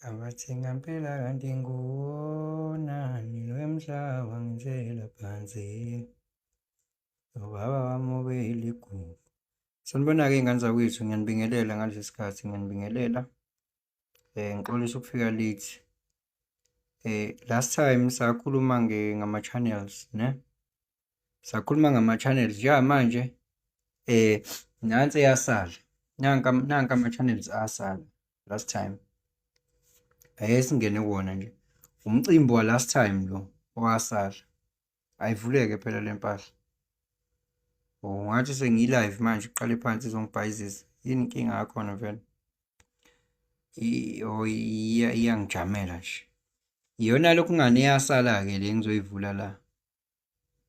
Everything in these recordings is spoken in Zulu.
Abathi ngampela kanti nguwonani lo emhlaba ngenzela phansi. Ubaba wami obeligugu. Sanibona-ke iy'ngane zakwethu, ngiyanibingelela ngalesi sikhathi, ngiyanibingelela. Ngixolise ukufika late. Last time sakhuluma ngama-channels, ne? Sakhuluma ngama-channels, njengamanje nansi eyasala, nanka nanka ama-channels asala last time. Ake singene kuwona nje. Umcimbi wa last time lo owasala. Ayivuleke phela le mpahla. Oh, ngathi sengiyi-live manje iqale phansi izongibhayizisa. Yini inkinga yakhona vele? Oh, iyangijamela nje. Iyona lokhu ngani eyasala-ke le engizoyivula la.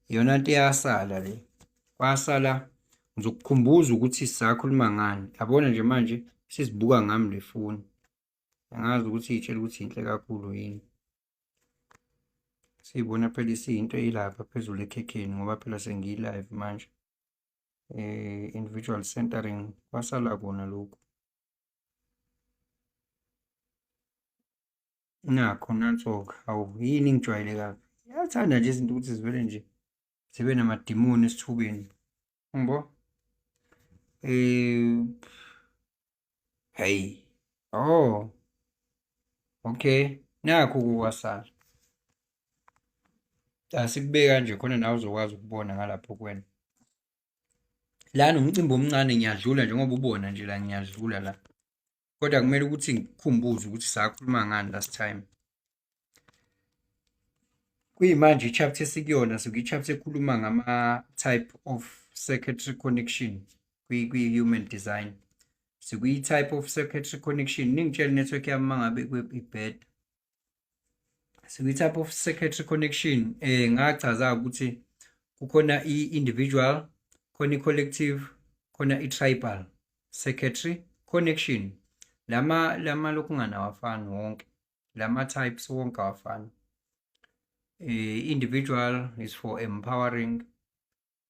Iyona nto eyasala le. Kwasala ngizokukhumbuza ukuthi sakhuluma ngani. Yabona nje manje sizibuka ngami le foni. Angazi ukuthi iy'tshela ukuthi inhle kakhulu yini. Siyibona phela isiyinto eyilapha phezulu ekhekheni ngoba phela sengiyi-live manje. Individual centering kwasala kona lokhu. Nakho nanso-ke, hawu yini ngijwayele kabi. Iyathanda nje izinto ukuthi zivele nje zibe namadimoni esithubeni. Ngibo? Hey. Oh. Okay. Nakhu kukwasala. Asikubeke kanje khona nawe uzokwazi ukubona ngalapho kuwena. Lana umcimbi omncane ngiyadlula njengoba ubona nje la ngiyadlula la. Kodwa kumele ukuthi ngikukhumbuze ukuthi sakhuluma ngani last time. Kuyimanje i-chapter esikuyona sikwi-chapter ekhuluma ngama-type of circuitry connection kwi-human design. Sikwi-type of circuitry connection. Ningitshele i-network yami uma ngabe ibheda. Sikwi-type of circuitry connection ngachaza ukuthi kukhona i-individual, khona i-collective, khona i-tribal circuitry connection. Lama lokhu nganawafani wonke. Lama types wonke awafani. Individual is for empowering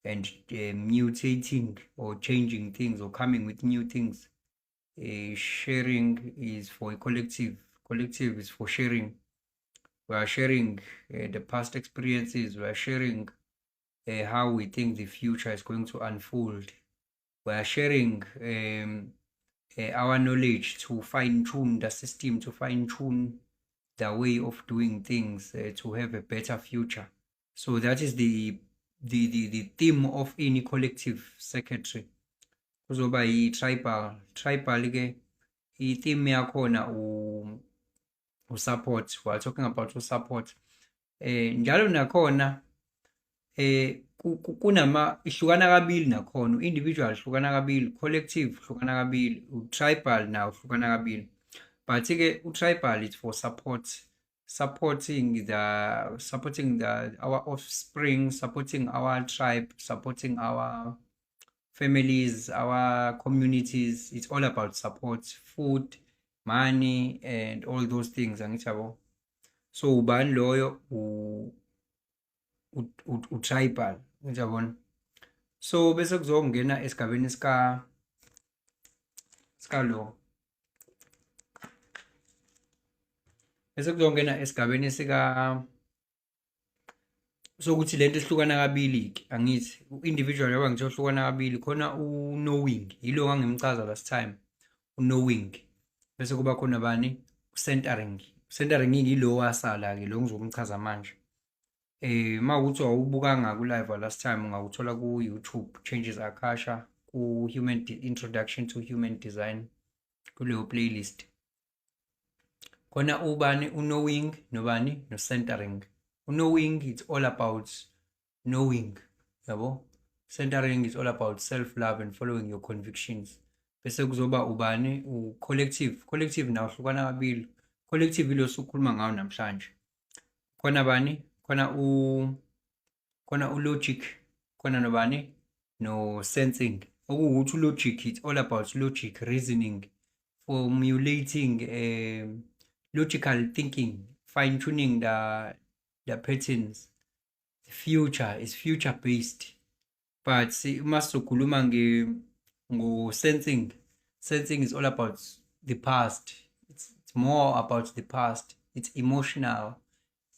and mutating or changing things or coming with new things. Sharing is for a collective. Collective is for sharing. We are sharing the past experiences. We are sharing how we think the future is going to unfold. We are sharing our knowledge to fine-tune the system, to fine-tune the way of doing things, to have a better future. So that is the theme of any collective circuitry. Kuzoba yi-tribal. Tribal ke i-theme yakhona u-support. We are talking about u-support. Njalo nakhona kunama ihlukana kabili nakhona, u-individual hlukana kabili, collective hlukana kabili, u-tribal nawo hlukana kabili. But ke u-tribal is for support, supporting the our offspring, supporting our tribe, supporting our families, our communities. It's all about support, food, money and all those things, angithi yabo. So ubani loyo? U-tribal, uyabona. So bese kuzongena esigabeni sika lo, bese kuzongena esigabeni sika sokuthi lento ihlukana kabili ke, angithi u-individual yaba ngithe uhlukana kabili khona u-knowing, yilo ngangimchaza last time, u-knowing, bese kuba khona bani? U-centering. Centering yilo wasala ke lo ngizomchaza manje. Uma ukuthi awubukanga ku live last time, ungawuthola ku YouTube Changes Akasha ku Human Introduction to Human Design kuleyo playlist. Khona ubani? U-knowing nobani? No-centering. U-knowing, it's all about knowing, yabo. Centering is all about self love and following your convictions. Bese kuzoba ubani? U-collective. Collective nawo hlukana kabili. Collective ilo sukhuluma ngawo namhlanje. Khona bani? Khona u-logic, khona nobani? No sensing. Okuwukuthi u-logic, it's all about logic, reasoning, formulating, logical thinking, fine tuning the patterns. The future is future based. But uma sizokhuluma ngo sensing, sensing is all about the past. It's more about the past. It's emotional,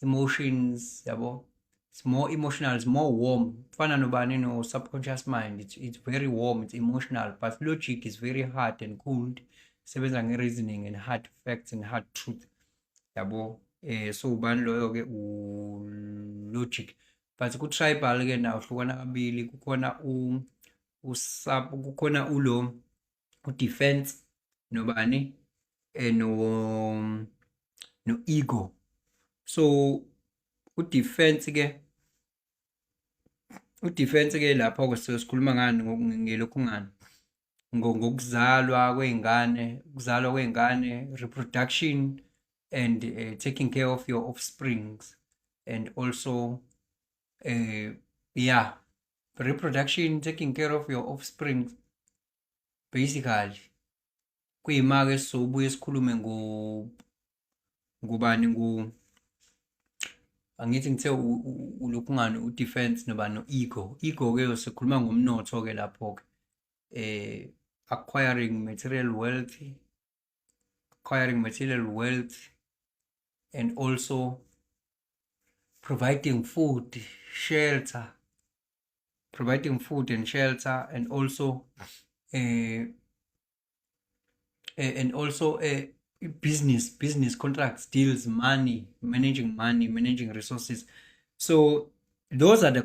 emotions, yabo. It's more emotional, it's more warm. Fana nobani no subconscious mind. It's very warm, it's emotional, but logic is very hard and cold. Sebenza nge-reasoning and hard facts and hard truth, yabo. So ubani loyo ke? U-logic. But ku-tribal ke nawo hlukana kabili. Kukhona u-sub, kukhona ulo u-defense nobani, no ego. So u-defense ke, u-defense ke lapho ke sikhuluma ngani? Ngelokhu ngani, ngokuzalwa kwey'ngane, ukuzalwa kwey'ngane, reproduction and taking care of your offsprings, and also yeah, reproduction, taking care of your offspring basically. Kuyima-ke sizobuye sikhulume ngo ngubani, ngu angithi ngithe ulokhu ngani, u-defense noba no-ego. Ego-ke sikhuluma ngomnotho-ke lapho-ke, acquiring material wealth, acquiring material wealth and also providing food, shelter, providing food and shelter, and also business contracts, deals, money, managing money, managing resources. So those are the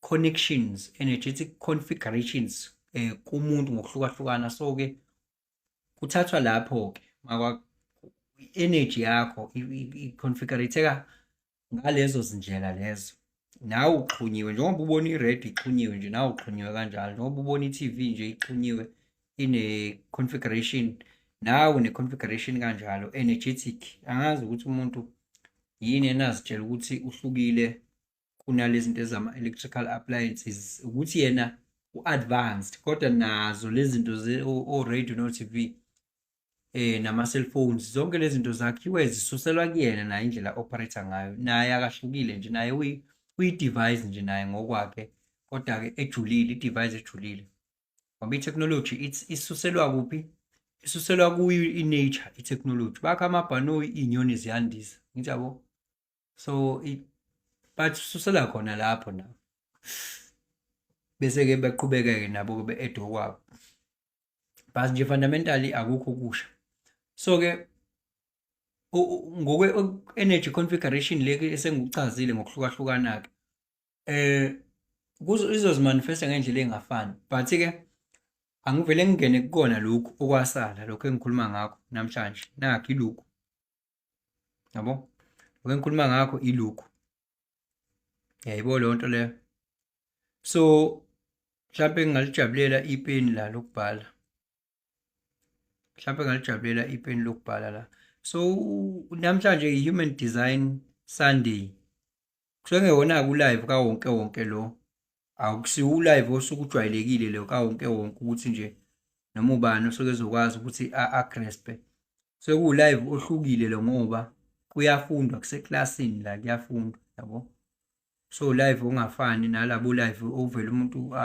connections, energetic configurations kumuntu ngokuhlukahlukana. So ke kuthathwa lapho ke makwa energy yakho i-configurate ngalezo zindlela lezo. Nawe uxhunyiwe njengoba ubona i-radio ixhunyiwe nje, nawe uxhunyiwe kanjalo. Njengoba ubona i-TV nje ixhunyiwe, ine-configuration, nawe une-configuration kanjalo energetic. Angazi ukuthi umuntu yini enazitshela ukuthi uhlukile kunalezi zinto ezama-electrical appliances, ukuthi yena u-advanced, kodwa nazo lezi zinto o-radio no-TV nama-cellphones, zonke lezi zinto zakhiwe zisuselwa kuyena. Naye indlela a-operate ngayo, naye akahlukile nje, naye uyi-device nje naye ngokwakhe, kodwa-ke ejulile, i-device ejulile, ngoba i-technology isuselwa kuphi? Isuselwa kuyo i-nature. I-technology, bakha amabhanoyi, iy'nyoni ziyandiza, ngithi yabo. So basusela khona lapho nabo, bese-ke baqhubeke-ke nabo be-add okwabo, but nje fundamentally akukho okusha. So-ke ngokwe-energy configuration le esengikuchazile ngokuhlukahlukana-ke, izozimanifesta ngendlela engafani, but-ke angivele ngingene kukona lokhu okwasala, lokhu engikhuluma ngakho namhlanje. Nakho ilokhu, yabo, lokhu engikhuluma ngakho ilokhu, yayibo leyo nto leyo. So mhlampe ngingalijabulela ipeni la lokubhala, mhlampe ngalijabulela ipeni lokubhala la. So namhlanje i-Human Design Sunday. Kusuke kungewona-ke u-live kawonke wonke lo, akusiwo u-live osuke ujwayelekile lo kawonke wonke, ukuthi nje noma ubani osuke ezokwazi ukuthi a-grasp-e. Sekuwu-live ohlukile lo ngoba kuyafundwa, kuseklasini la, kuyafundwa, yabo. So live ongafani nalabo live ovele umuntu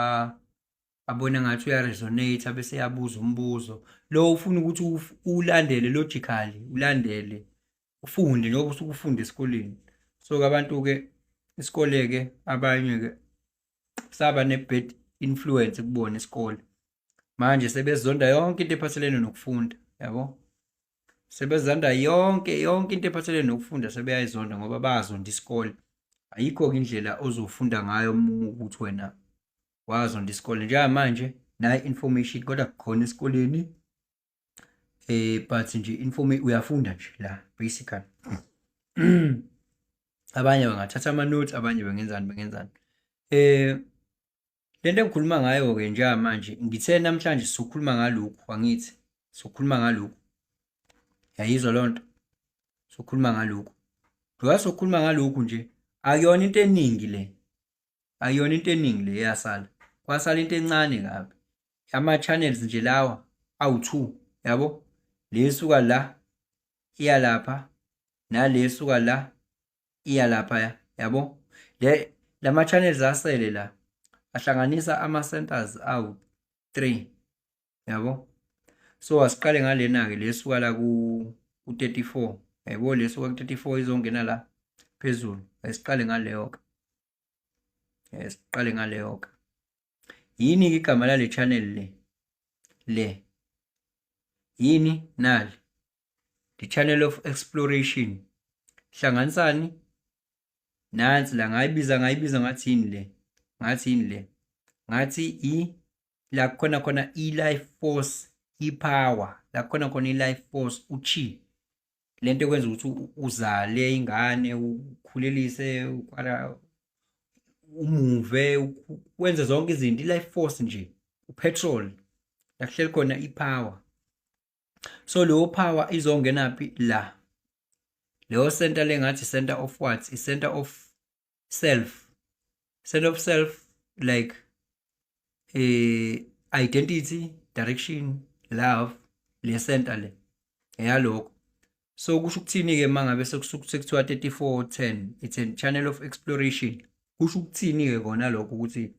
abone ngathi uya-resonate bese eyabuza umbuzo. Lo ufuna ukuthi uwulandele logically, ulandele, ufunde njengoba usuke ufunda esikoleni. So-ke abantu-ke isikole-ke, abanye-ke saba ne-bad influence kubona isikole. Manje sebezonda yonke into ephathelene nokufunda, yabo. Sebezonda yonke yonke into ephathelene nokufunda, sebeyayizonda ngoba bazonda isikole. Ayikho-ke indlela ozofunda ngayo uma ukuthi wena wazonda isikole. Njengamanje nayi information kodwa khona esikoleni, but nje uyafunda nje la basically. Abanye bangathatha ama-notes, abanye bengenzani, bengenzani. Lento engikhuluma ngayo-ke njengamanje, ngithe namhlanje sizokhuluma ngalokhu, angithi? Sizokhuluma ngalokhu. Yayizwa leyo nto? Sizokhuluma ngalokhu. Njengoba sizokhuluma ngalokhu nje, akuyona into eningi le. Akuyona into eningi le eyasala. Kwasala into encane kabi. Ama-channels nje lawa awu-two, yabo? Le esuka la iya lapha, nale esuka la iya laphaya, yabo? Le lama channels asele la ahlanganisa ama-centers awu-3, yabo? So asiqale ngalena-ke le suka la ku-34, yabo, le suka ku-34 izongena la phezulu. Asiqale ngaleyo-ke, siqale ngaleyo-ke. Yini-ke igama lale channel le? Le yini? Nali the channel of exploration. Hlanganisani nansi la, ngayibiza ngathi yini le? Ngathi yini le? Ngathi i la khona khona i-life force, i-power la khona khona, i-life force, uchi, lento ekwenza ukuthi uzale ingane, ukhulelise, ukwala, umuve, wenze zonke izinto, i-life force nje, upetrol la kuhleli khona, i-power. So leyo power izongena phi? La leyo center le, ngathi center of what? I center of self, center of self, like identity, direction, love. Le center le eyalokho. So kusho ukuthini ke mangabe sekuthiwa 3410, it's a channel of exploration? Kusho ukuthini ke kona lokho ukuthi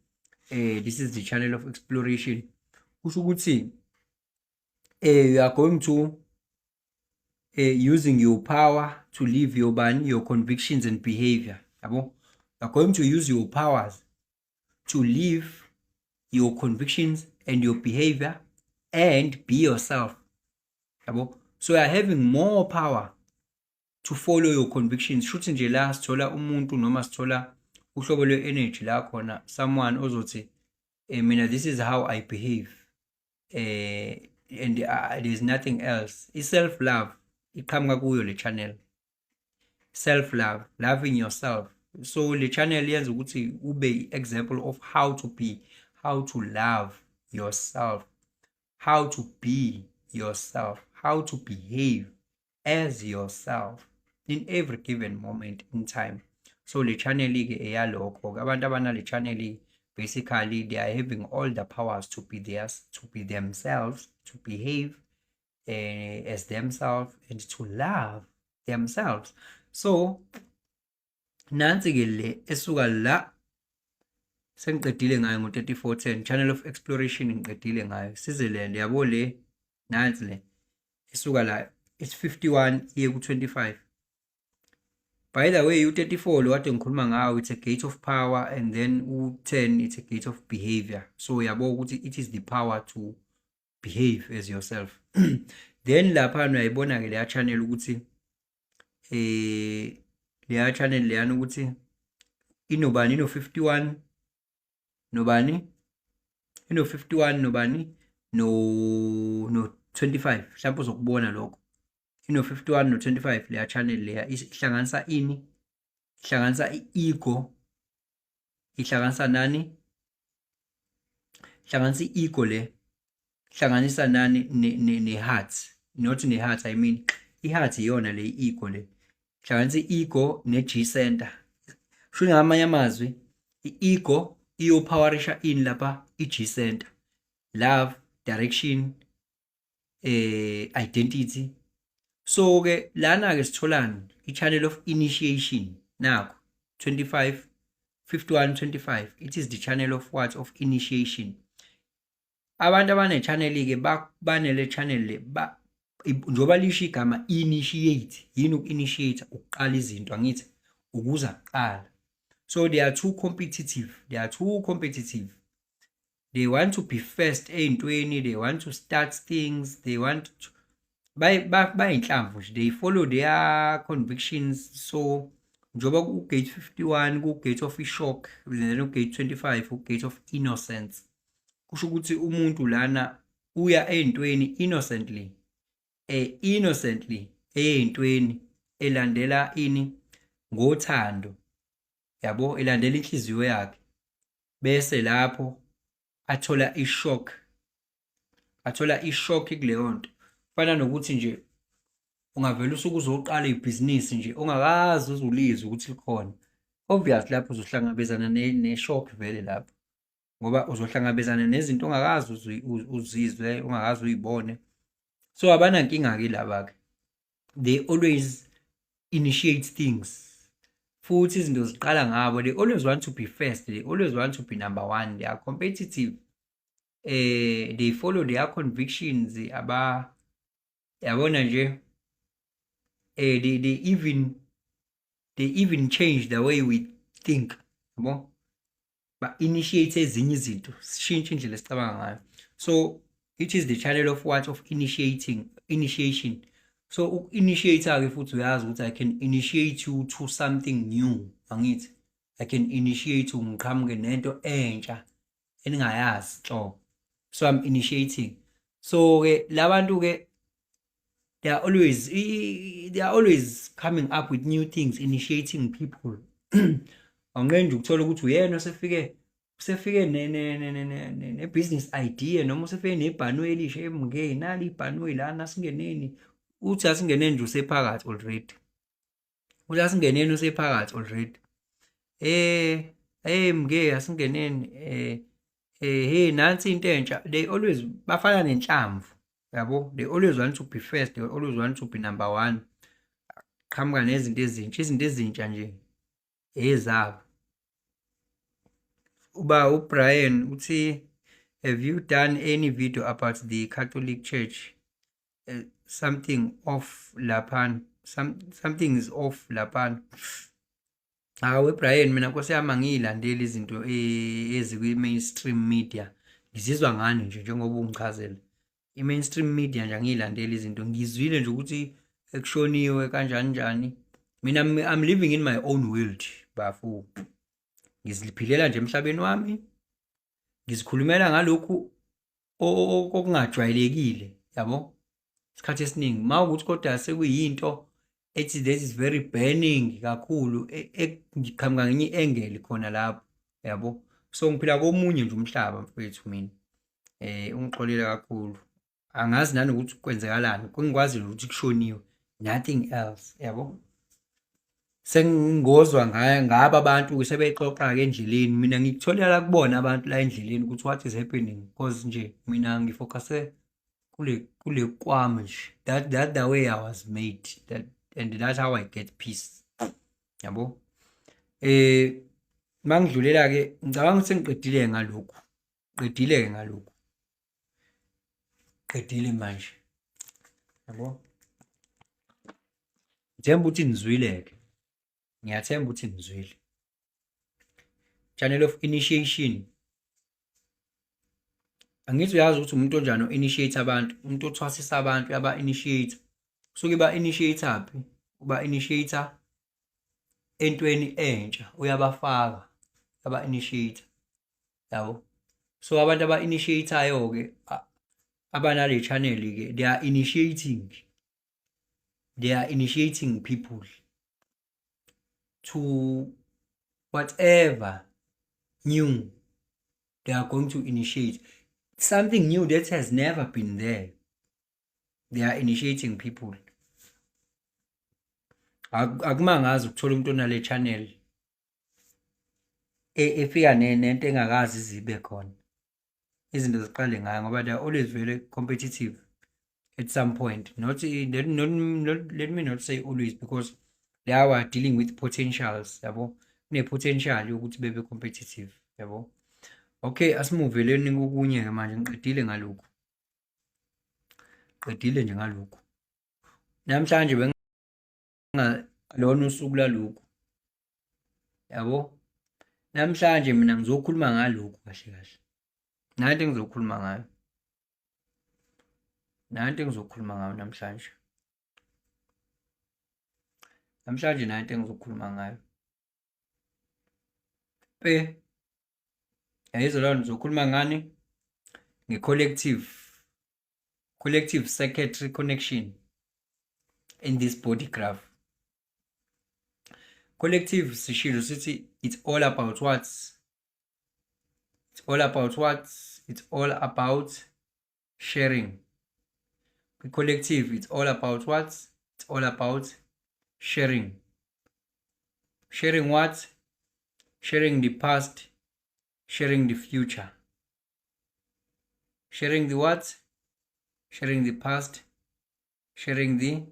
this is the channel of exploration? Kusho ukuthi you are going to using your power to live your bani, your convictions and behavior, yabo. You are going to use your powers to live your convictions and your behavior and be yourself, yabo. So you are having more power to follow your convictions. Shuthi nje la sithola umuntu noma sithola uhlobo lwe-energy la khona someone ozothi, "Mina, this is how I behave and there's nothing else." I-self love iqhamuka kuyo le channel. Self love, loving yourself. So le channel yenza ukuthi ube i-example of how to be, how to love yourself, how to be yourself, how to behave as yourself in every given moment in time. So le channel-ke eyalokho-ke. Abantu abanale channel, basically they are having all the powers to be theirs, to be themselves, to behave as themselves and to love themselves. So nansi-ke le esuka la, sengiqedile ngayo ngo-3410, channel of exploration, ngiqedile ngayo. Size le, yabo, le nansi le isuka la, it's 51 iye ku-25. By the way, u-34 lo kade ngikhuluma ngawo, it's a gate of power, and then u-10, it's a gate of behavior. So uyabo ukuthi it is the power to behave as yourself. Then lapha uyayibona-ke leya channel ukuthi leya channel leyana ukuthi inobani? Ino-51 nobani? Ino-51 nobani? No 25. Mhlawumbe uzokubona lokho, ino-51 no-25. Leya channel leya ihlanganisa ini? Ihlanganisa i-ego. Ihlanganisa nani? Ihlanganisa i-ego le, hlanganisa nani? Ne-heart, not ne-heart, I mean i-heart iyona le i-ego le. Hlanganisa i-ego ne-G center. Sho ngamanye amazwi, i-ego iyopowerisha ini lapha? I-G center, love, direction, identity. So ke lana ke sitholani? I-channel of initiation nakho, 25, 51 25, it is the channel of what? Of initiation. Abantu abane channel ke, banele channel le, ba njoba lisho igama initiate. Yini uku-initiate? Ukuqala izinto, angithi? Ukuza kuqala. So they are too competitive, they are too competitive. They want to be first ey'ntweni, they want to start things, they want to bayinhlamvu nje, they follow their convictions. So njengoba ku-gate 51 ku-gate of i-shock, then u-gate 25 u-gate of innocence, kusho ukuthi umuntu lana uya ey'ntweni innocently, innocently ey'ntweni, elandela ini? Ngothando, yabo, elandela inhliziyo yakhe, bese lapho athola i-shock, athola i-shock kuleyo nto. Fana nokuthi nje ungavela usuke uzoqala ibhizinisi nje ongakaze uze ulizwe ukuthi likhona. Obviously lapho uzohlangabezana ne-shock vele lapho, ngoba uzohlangabezana nezinto ongakaze uzizwe, ongakaze uyibone. So abanankinga-ke laba-ke, they always initiate things, futhi izinto ziqala ngabo. They always want to be first, they always want to be number one, they are competitive. They follow their convictions, aba yabona nje, they even change the way we think, yabo, ba-initiate ezinye izinto, sishintshe indlela esicabanga ngayo. So it is the channel of what? Of initiating, initiation. So uku-initiate-ke futhi, uyazi ukuthi I can initiate you to something new, angithi? I can initiate you, ngiqhamuke nento entsha eningayazi nhlobo. So I'm initiating. So-ke labantu-ke, they are always coming up with new things, initiating people. Awunqeni nje ukuthola ukuthi uyena usefike ne-business idea noma usefike nebhanoyi elisha emnge nali ibhanoyi lana, asingeneni. Uthi asingeneni nje, usephakathi already. Uthi asingeneni, usephakathi already. Mnge asingeneni, hey, nansi into entsha. They always bafana nenhlamvu, yabo. They always want to be first, they always want to be number one. Qhamuka nezinto ezintsha, izinto ezintsha nje ezabo. Uba uBrian uthi, "Have you done any video about the Catholic Church? Something off laphana, something is off laphana." Hawu Brian, mina nkosi yami angiyilandeli izinto ezikwi-mainstream media. Ngizizwa ngani nje njengoba ungichazela. I-mainstream media nje angiyilandeli izinto. Ngizwile nje ukuthi ekushoniwe kanjani njani. Mina I'm living in my own world, bafo. Ngiziphilela nje emhlabeni wami. Ngizikhulumela ngalokhu okungajwayelekile, yabo. Isikhathi esiningi mawukuthi kodwa sekuyinto ethi this is very burning kakhulu, ngiqhamuka ngenye i-angle khona lapho, yabo. So ngiphila komunye nje umhlaba, mfowethu, mina. Ungixolele kakhulu. Angazi nanokuthi kwenzakalani, kungikwazi ukuthi kushoniwe, nothing else, yabo. Sengingozwa ngabo abantu sebexoxa-ke endleleni, mina ngikutholela kubona abantu la endleleni ukuthi what is happening, 'cause nje mina ngi-focus-e kule kwami nje. That the way I was made that, and that's how I get peace, yabo. Mangidlulela-ke, ngicabanga ukuthi sengiqedile ngalokhu, qedile-ke ngalokhu, qedile manje, yabo. Ngithemba ukuthi nizwile-ke, ngiyathemba ukuthi nizwile. Channel of initiation. Angithi uyazi ukuthi umuntu onjani o-initiate abantu, umuntu othwasisa abantu uyaba-initiate. Usuke ba-initiate phi? Uba-initiate entweni entsha, uyabafaka, uyaba-initiate, yabo. So abantu aba-initiate-ayo-ke abanale channel-ke, they are initiating. They are initiating people to whatever new they are going to initiate. Something new that has never been there. They are initiating people. Akumangazi ukuthola umuntu onale channel efika nento engakaze izibe khona. Izinto ziqale ngayo ngoba they are always very competitive at some point. Not, not, not let me not say always, because they are dealing with potentials, yabo. Kune-potential yokuthi bebe competitive, yabo. Okay, asimuveleni kokunye-ke manje, ngiqedile ngalokhu. Qedile nje ngalokhu. Namhlanje bengalona usuku lalokhu. Yabo? Namhlanje mina ngizokhuluma ngalokhu kahle kahle. Nanti engizokhuluma ngayo. Nanti engizokhuluma ngayo namhlanje. Namhlanje nanti engizokhuluma ngayo. Pe. Yayizwa leyo, ngizokhuluma ngani? Nge-collective circuitry connection in this body graph. Collective, sishilo sithi it's all about what? It's all about what? It's all about sharing. Collective, it's all about what? It's all about sharing. Sharing what? Sharing the past, sharing the future. Sharing the what? Sharing the past, sharing the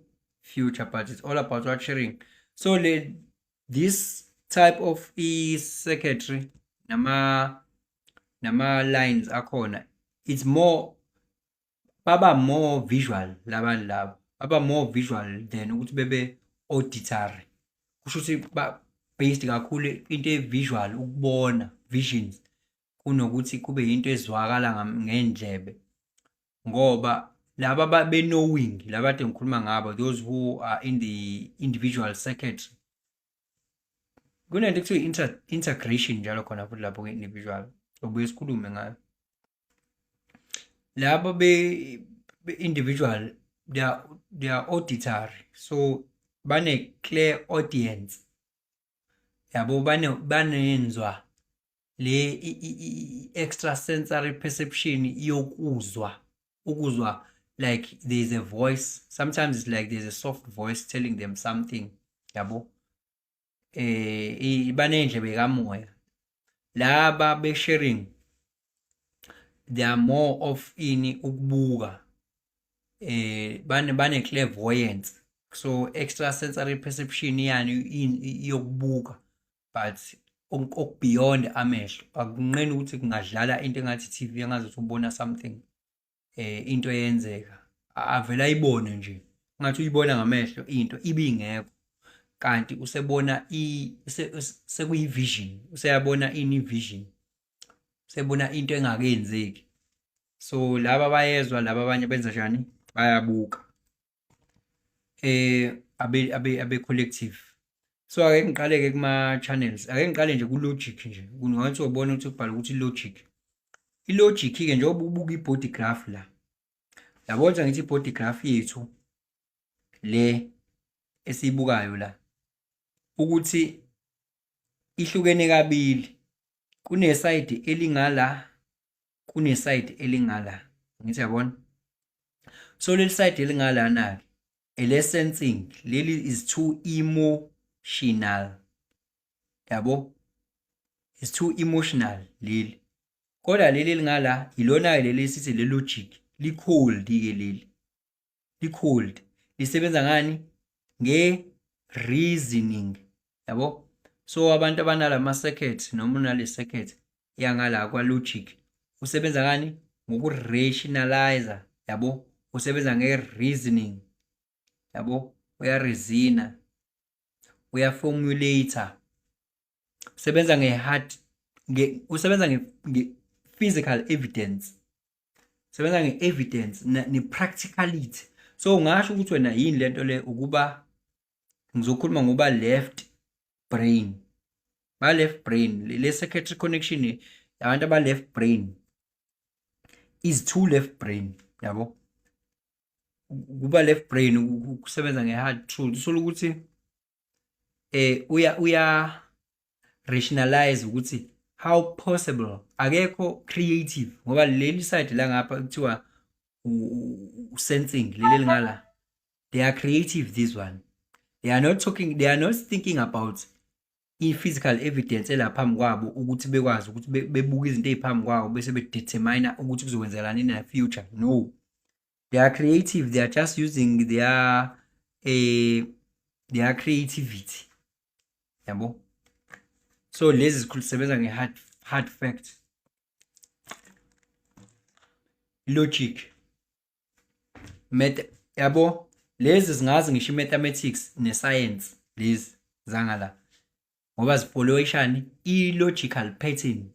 future, but it's all about what? Sharing. So this type of e-circuitry nama lines akhona It's more, baba more visual labantu laba, baba more visual than ukuthi bebe auditory. Kusho ukuthi ba based kakhulu into e-visual, ukubona visions, kunokuthi kube into ezwakala ngendlebe. Ngoba laba be-knowing, laba kade ngikhuluma ngabo, those who are in the individual circuitry, kunento ekuthiwa integration njalo khona futhi lapho kwi-individual, obuye sikhulume ngayo. Laba be-individual, they are auditory, so bane clear audience yabo, banenzwa le extra sensory perception yokuzwa, ukuzwa like there's a voice. Sometimes it's like there's a soft voice telling them something yabo. Banendlebe kamoya. Laba be sharing, they are more of ini, ukubuka, bane clairvoyance, so extra sensory perception yani yokubuka, but okubeyond amehlo. Akunqeni ukuthi kungadlala into engathi TV, engathi ubona something, into eyenzeka, avela ayibone nje ngathi uyibona ngamehlo into ibingekho, kanti usebona sekuyi-vision, useyabona ini, vision, usebona into engakenzeki. So laba bayezwa, laba abanye benza njani? Bayabuka. Abe collective. So ake ngiqale-ke kuma-channels, ake ngiqale nje ku-logic nje, ungathi ubona ukuthi kubhalwe ukuthi logic. I-logic-ke, njengoba ubuka i-body graph la, yabona ngithi i-body graph yethu le esiyibukayo la, ukuthi ihlukene kabili, kune-side elingala, kune-side elingala, ngithi yabona. So leli side elingalana-ke ele sensing, leli is too emotional yabo, is too emotional leli. Kodwa leli elingala ilona leli esithi le logic, li cold ke leli, li cold, lisebenza ngani? Nge reasoning yabo. So abantu abanalama circuit noma unale circuit yangala kwa logic, usebenza ngani? Ngoku rationalize yabo, usebenza nge reasoning yabo, uyareasona, uyaformulate, usebenza nge-hard, usebenza nge-physical evidence, sebenza nge-evidence ne-practicality. So ungasho ukuthi wena yini lento le, ukuba ngizokhuluma ngoba left brain, ba left brain, le circuitry connection abantu aba left brain is too left brain yabo. Kuba left brain ukusebenza nge-hard truth, usola ukuthi uya rationalize ukuthi how possible, akekho creative, ngoba leli side la ngapha kuthiwa sensing, leli lingala, they are creative. This one, they are not talking, they are not thinking about i-physical evidence elaphambi kwabo, ukuthi bekwazi ukuthi bebuke izinto ey'phambi kwabo bese bedetermine ukuthi kuzokwenzakalani in the future. No, they are creative, they are just using their creativity yabo. So lezi zikhulu zisebenza nge-hard fact, logic, math yabo. Lezi zingazi ngisho i-mathematics ne-science lezi zangala, ngoba zifollowishani i-logical pattern,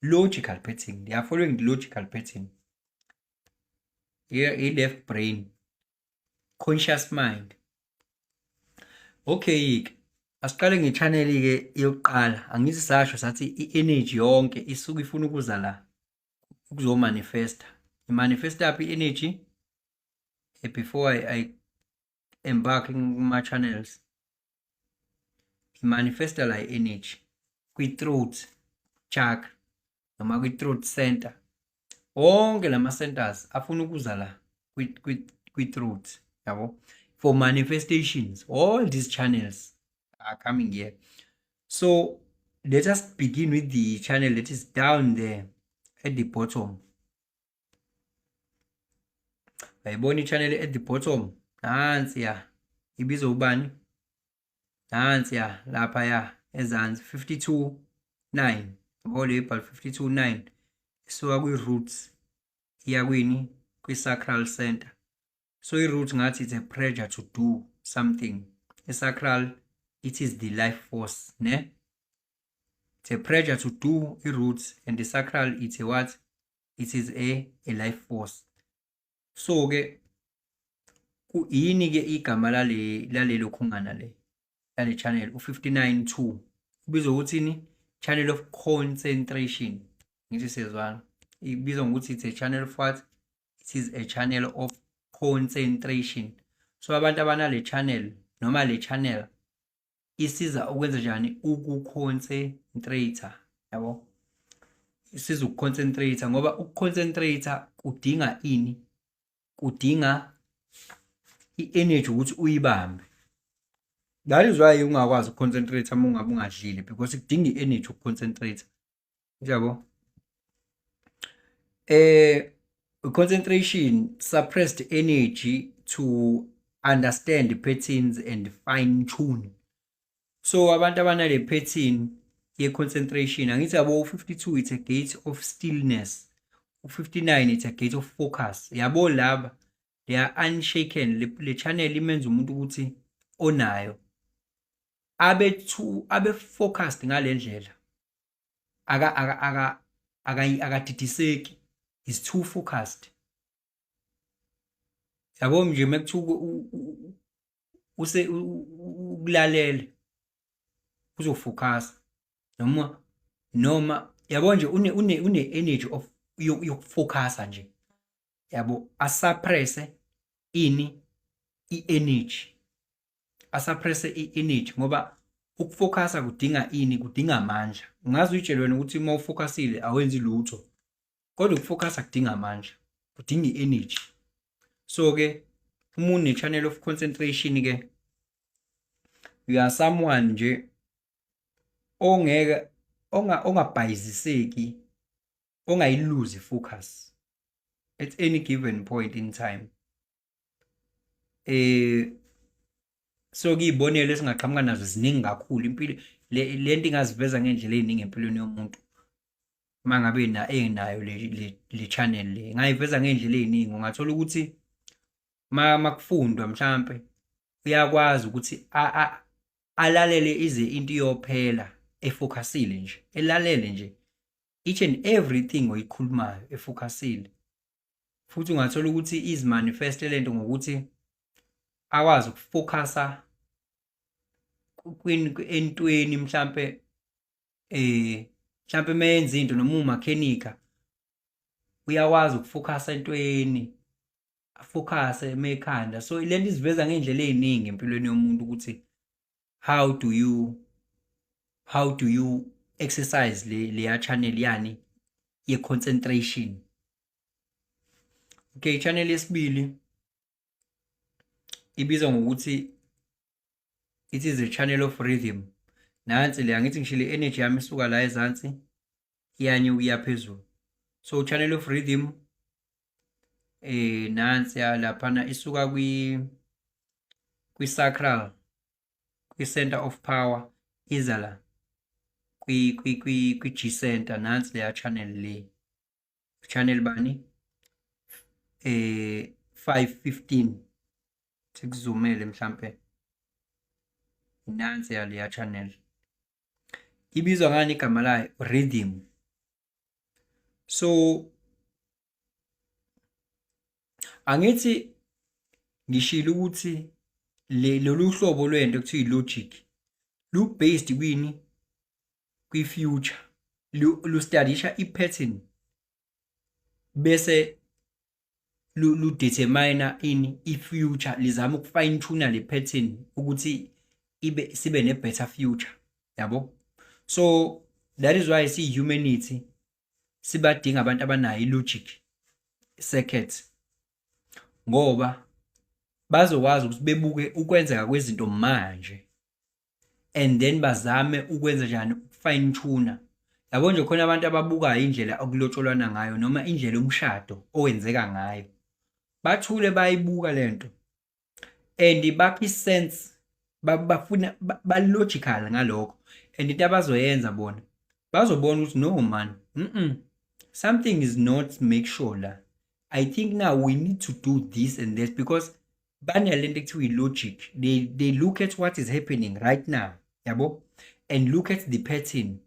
logical pattern, they are following the logical pattern. I-left brain, conscious mind. Okay ke, asiqale nge-channel ke yokuqala. Angithi sasho sathi i-energy yonke isuke ifuna ukuza la ukuzomanifesta. I-manifesta phi i-energy? Before I embark kuma channels, i-manifesta la i-energy kwi-throat chakra noma kwi-throat center. Wonke lama centers afuna ukuza la kwi-throat yabo, for manifestations. All these channels are coming here. So let us begin with the channel that is down there at the bottom. Uyayibona i-channel at the bottom, nansi ya, ibizwa ubani? Nansi ya, lapha ya ezansi, 52 9 yabo, le ibhal 52 9 isuka kwi-roots. Iya kwini? Kwi-sacral center. So i-root ngathi it's a pressure to do something. I-sacral, it is the life force, ne? It's a pressure to do, i-roots, and the sacral, it's a what? It is a life force. So ke yini ke igama lalelo khungana lale channel u-59.2 ubizwa ukuthini? Channel of concentration. Ngithi siyezwana, ibizwa ngokuthi it's a channel of what? It is a channel of concentration. So abantu abanale channel noma le channel isiza ukwenza njani? Ukuconcentrate, yabo, isiza ukuconcentrate, ngoba ukuconcentrate kudinga ini? Kudinga i-energy ukuthi uyibambe. That is why ungakwazi ukuconcentrate uma ungabe ungadlile, because kudinga i-energy ukuconcentrate, yabo. Concentration suppressed energy to understand patterns and fine tune. So abantu abanale pattern ye concentration, angithi yabo, u52, it's a gate of stillness, u59, it's a gate of focus, yabo. Laba, they are unshaken. Le channel imenza umuntu ukuthi onayo abe too abe focused ngalendlela, akadidiseki, is too focused, yabo. Nje mekuthiwa use ukulalela, uzofocus, noma yabo nje une energy of yokufocusa nje, yabo, asuppresse ini? I-energy, asuppresse i-energy, ngoba ukufocusa kudinga ini? Kudinga amandla. Ungaze uyitshele wena ukuthi uma ufocusile awenzi lutho, kodwa ukufocusa kudinga amandla, kudinga i-energy. So ke uma une channel of concentration ke, you are someone nje ongeke ongabhayiziseki, ongayiluzi focus at any given point in time. So kuyibonelo esingaqhamuka nazo ziningi kakhulu. Impilo le, lento ingaziveza ngendlela eziningi empilweni yomuntu. Mangabe na enayo le channel le, ingayiveza ngendlela eziningi. Ungathola ukuthi ma makufundwa mhlambe uyakwazi ukuthi alalele ize into iyophela, efocusile nje, elalele nje each and everything oyikhulumayo, efocusile. Futhi ungathola ukuthi izimanifeste lento ngokuthi akwazi ukufocusa entweni, mhlampe mayenza into, noma umakhenika uyakwazi ukufocusa entweni, afocuse mekhanda. So lento iziveza ngendlela eziningi empilweni yomuntu ukuthi how do you exercise le leya channel yani ye concentration. Okay, channel yesibili ibizwa ngokuthi it is a channel of rhythm. Nansi le, angithi ngishilo, energy yami isuka la ezansi iyanyuka iya phezulu. So channel of rhythm, nansi laphana, isuka kwi sacral, kwi center of power, iza la kwi G center. Nansi leya channel le, channel bani? 515. Sikuzumele mhlambe, nansi yaleya channel. Ibizwa ngani igama layo? Rhythm. So angithi ngishilo ukuthi le lolu hlobo lwento ekuthiwa i-logic lu based kwini? Kwi-future. Lustadisha i-pattern bese lu determine ini? I-future. Lizama ukufine tune le pattern ukuthi ibe sibe ne better future, yabo. So that is why si humanity sibadinga abantu abanayo i-logic circuit, ngoba bazokwazi ukuthi bebuke ukwenzeka kwezinto manje and then bazame ukwenza njani? Fine tune, yabo nje. Khona abantu ababukayo indlela okulotsholwana ngayo noma indlela umshado owenzeka ngayo, bathule bayibuka lento and bakha isense, bafuna ba-logical ngalokho, and into abazoyenza bona bazobona ukuthi no man, something is not make sure la. I think now we need to do this and this because banalento ekuthiwa i-logic. They look at what is happening right now, yabo, and look at the pattern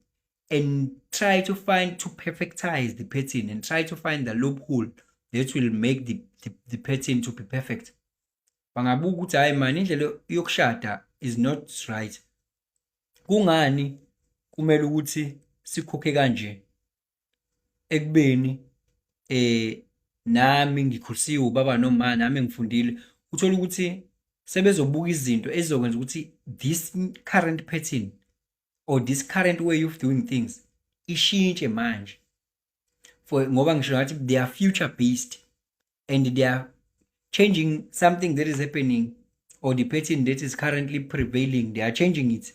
and try to find, to perfectize the pattern and try to find the loophole that will make the pattern to be perfect. Bangabuka ukuthi, hayi man, indlela yokushada is not right. Kungani kumele ukuthi sikhokhe kanje ekubeni nami ngikhulisiwe ubaba noma nami ngifundile? Uthola ukuthi sebezobuka izinto ezizokwenza ukuthi this current pattern or this current way of doing things ishintshe manje, for ngoba ngisho ngathi they are future based and they are changing something that is happening or the pattern that is currently prevailing. They are changing it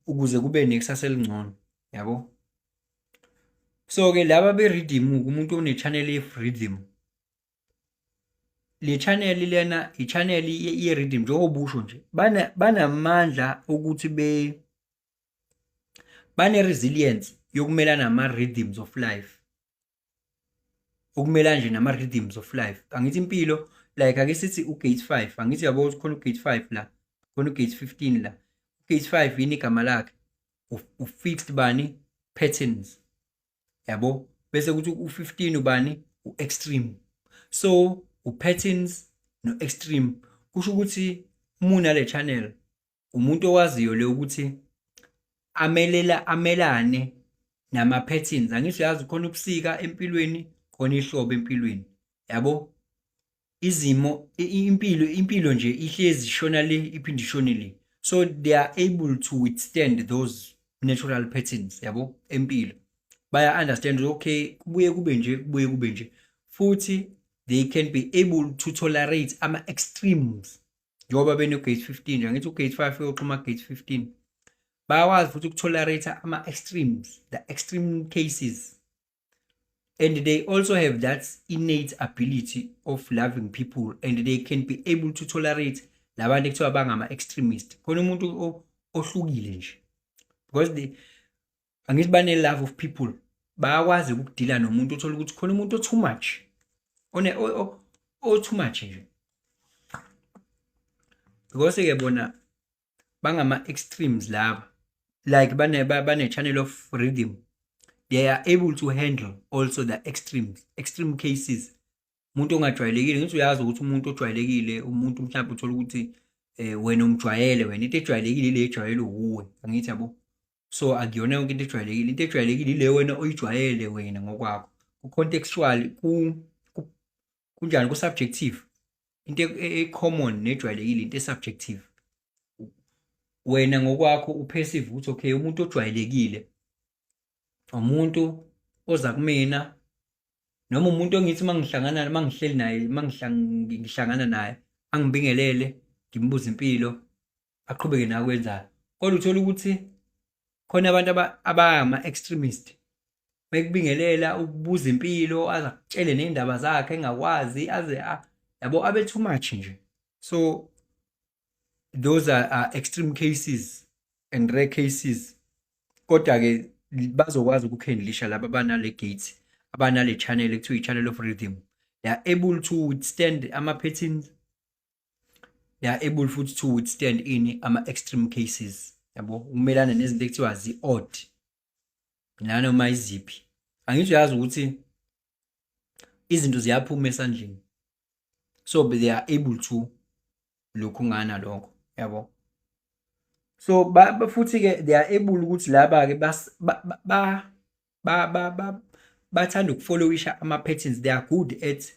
ukuze kube nekusasa elingcono, yabo. So ke laba be-rhythm, umuntu one-channel ye-rhythm, le channel lena, i-channel ye-rhythm, njengoba usho nje, banamandla ukuthi be bane-resilience yokumelana nama-rhythms of life, ukumelana nje nama-rhythms of life. Angithi impilo, like ake sithi u-gate 5, angithi yabo ukuthi khona u-gate 5 la, khona u-gate 15 la. U-gate 5 yini igama lakhe? U-fixed bani patterns, yabo. Bese kuthi u-15 ubani? U-extreme. So u-patterns no-extreme kusho ukuthi uma le channel, umuntu owaziyo le ukuthi amelela amelane nama-patterns. Angithi uyazi khona ubusika empilweni, khona ihlobo empilweni, yabo. Izimo, impilo nje ihlezi ishona le, iphinde ishone le. So they are able to withstand those natural patterns, yabo, empilo. Baya understand, okay, kubuye kube nje, kubuye kube nje. Futhi they can be able to tolerate ama extremes njengoba beno gate 15 nje. Angithi u-gate 5 uyoxhuma gate 15. Bayakwazi futhi ukutolerate ama extremes, the extreme cases, and they also have that innate ability of loving people and they can be able to tolerate labantu ekuthiwa bangama-extremist. Khona umuntu ohlukile nje, because they, angithi bane-love of people, bayakwazi ukudila nomuntu othola ukuthi khona umuntu o-too much, one o-too much nje, because-ke bona bangama-extremes laba, like bane-channel of rhythm. They are able to handle also the extremes, extreme cases, umuntu ongajwayelekile. Ngithi uyazi ukuthi umuntu ojwayelekile, umuntu mhlawumbe uthola ukuthi wena umjwayele wena, into ejwayelekile ile ejwayele uwe, angithi yabo? So akuyona yonke into ejwayelekile. Into ejwayelekile ile wena oyijwayele wena ngokwakho, ku-contextual, kunjani, ku-subjective. Into e-common nejwayelekile into e-subjective, wena ngokwakho u-perceive ukuthi, okay, umuntu ojwayelekile umuntu oza kumina noma umuntu engithi mangihlangana, mangihleli naye, mangihlangana naye, angibingelele, ngimbuze impilo, aqhubeke nakwenzayo. Kodwa uthola ukuthi khona abantu abangama-extremist, mekubingelela, ukubuza impilo, aze akutshele ney'ndaba zakhe engakwazi, aze, yabo, abe too much nje. So those are extreme cases and rare cases, kodwa-ke bazokwazi ukuhandlisha laba abanale gate, abanale channel ekuthiwa i-channel of rhythm. They are able to withstand ama-patterns, they are able futhi to withstand ini? Ama-extreme cases, yabo, ukumelana nezinto ekuthiwa zi-odd nanoma iziphi. Angithi uyazi ukuthi izinto ziyaphuma esandleni, so they are able to lokhu ngana lokho, yabo. So futhi-ke they are able ukuthi laba-ke ba ba ba ba bathanda ukufollowisha ama-patterns. They are good at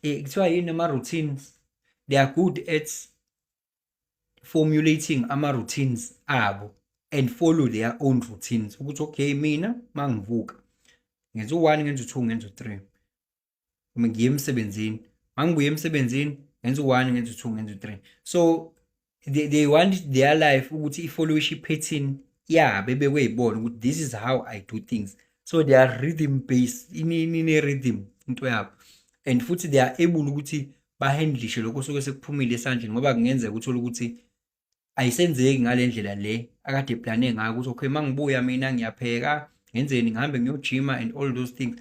kuthiwa yini, ama-routines. They are good at formulating ama-routines abo and follow their own routines ukuthi, okay, mina mangivuka ngenza u-1, ngenza u-2, ngenza u-3, ngiye emsebenzini, mangibuye emsebenzini ngenza u-1, ngenza u-2, ngenza u-3. So they want their life ukuthi ifollowishe i-pattern yabo ebekwe yibona ukuthi this is how I do things. So they are rhythm based, ine-rhythm into yabo, and futhi they are able ukuthi bahandlishe lokho osuke sekuphumile esandleni, ngoba kungenzeka uthole ukuthi ayisenzeki ngale ndlela le akade eplane ngayo ukuthi, okay, mangibuya mina ngiyapheka, ngenzeni, ngihambe ngiyojima and all those things.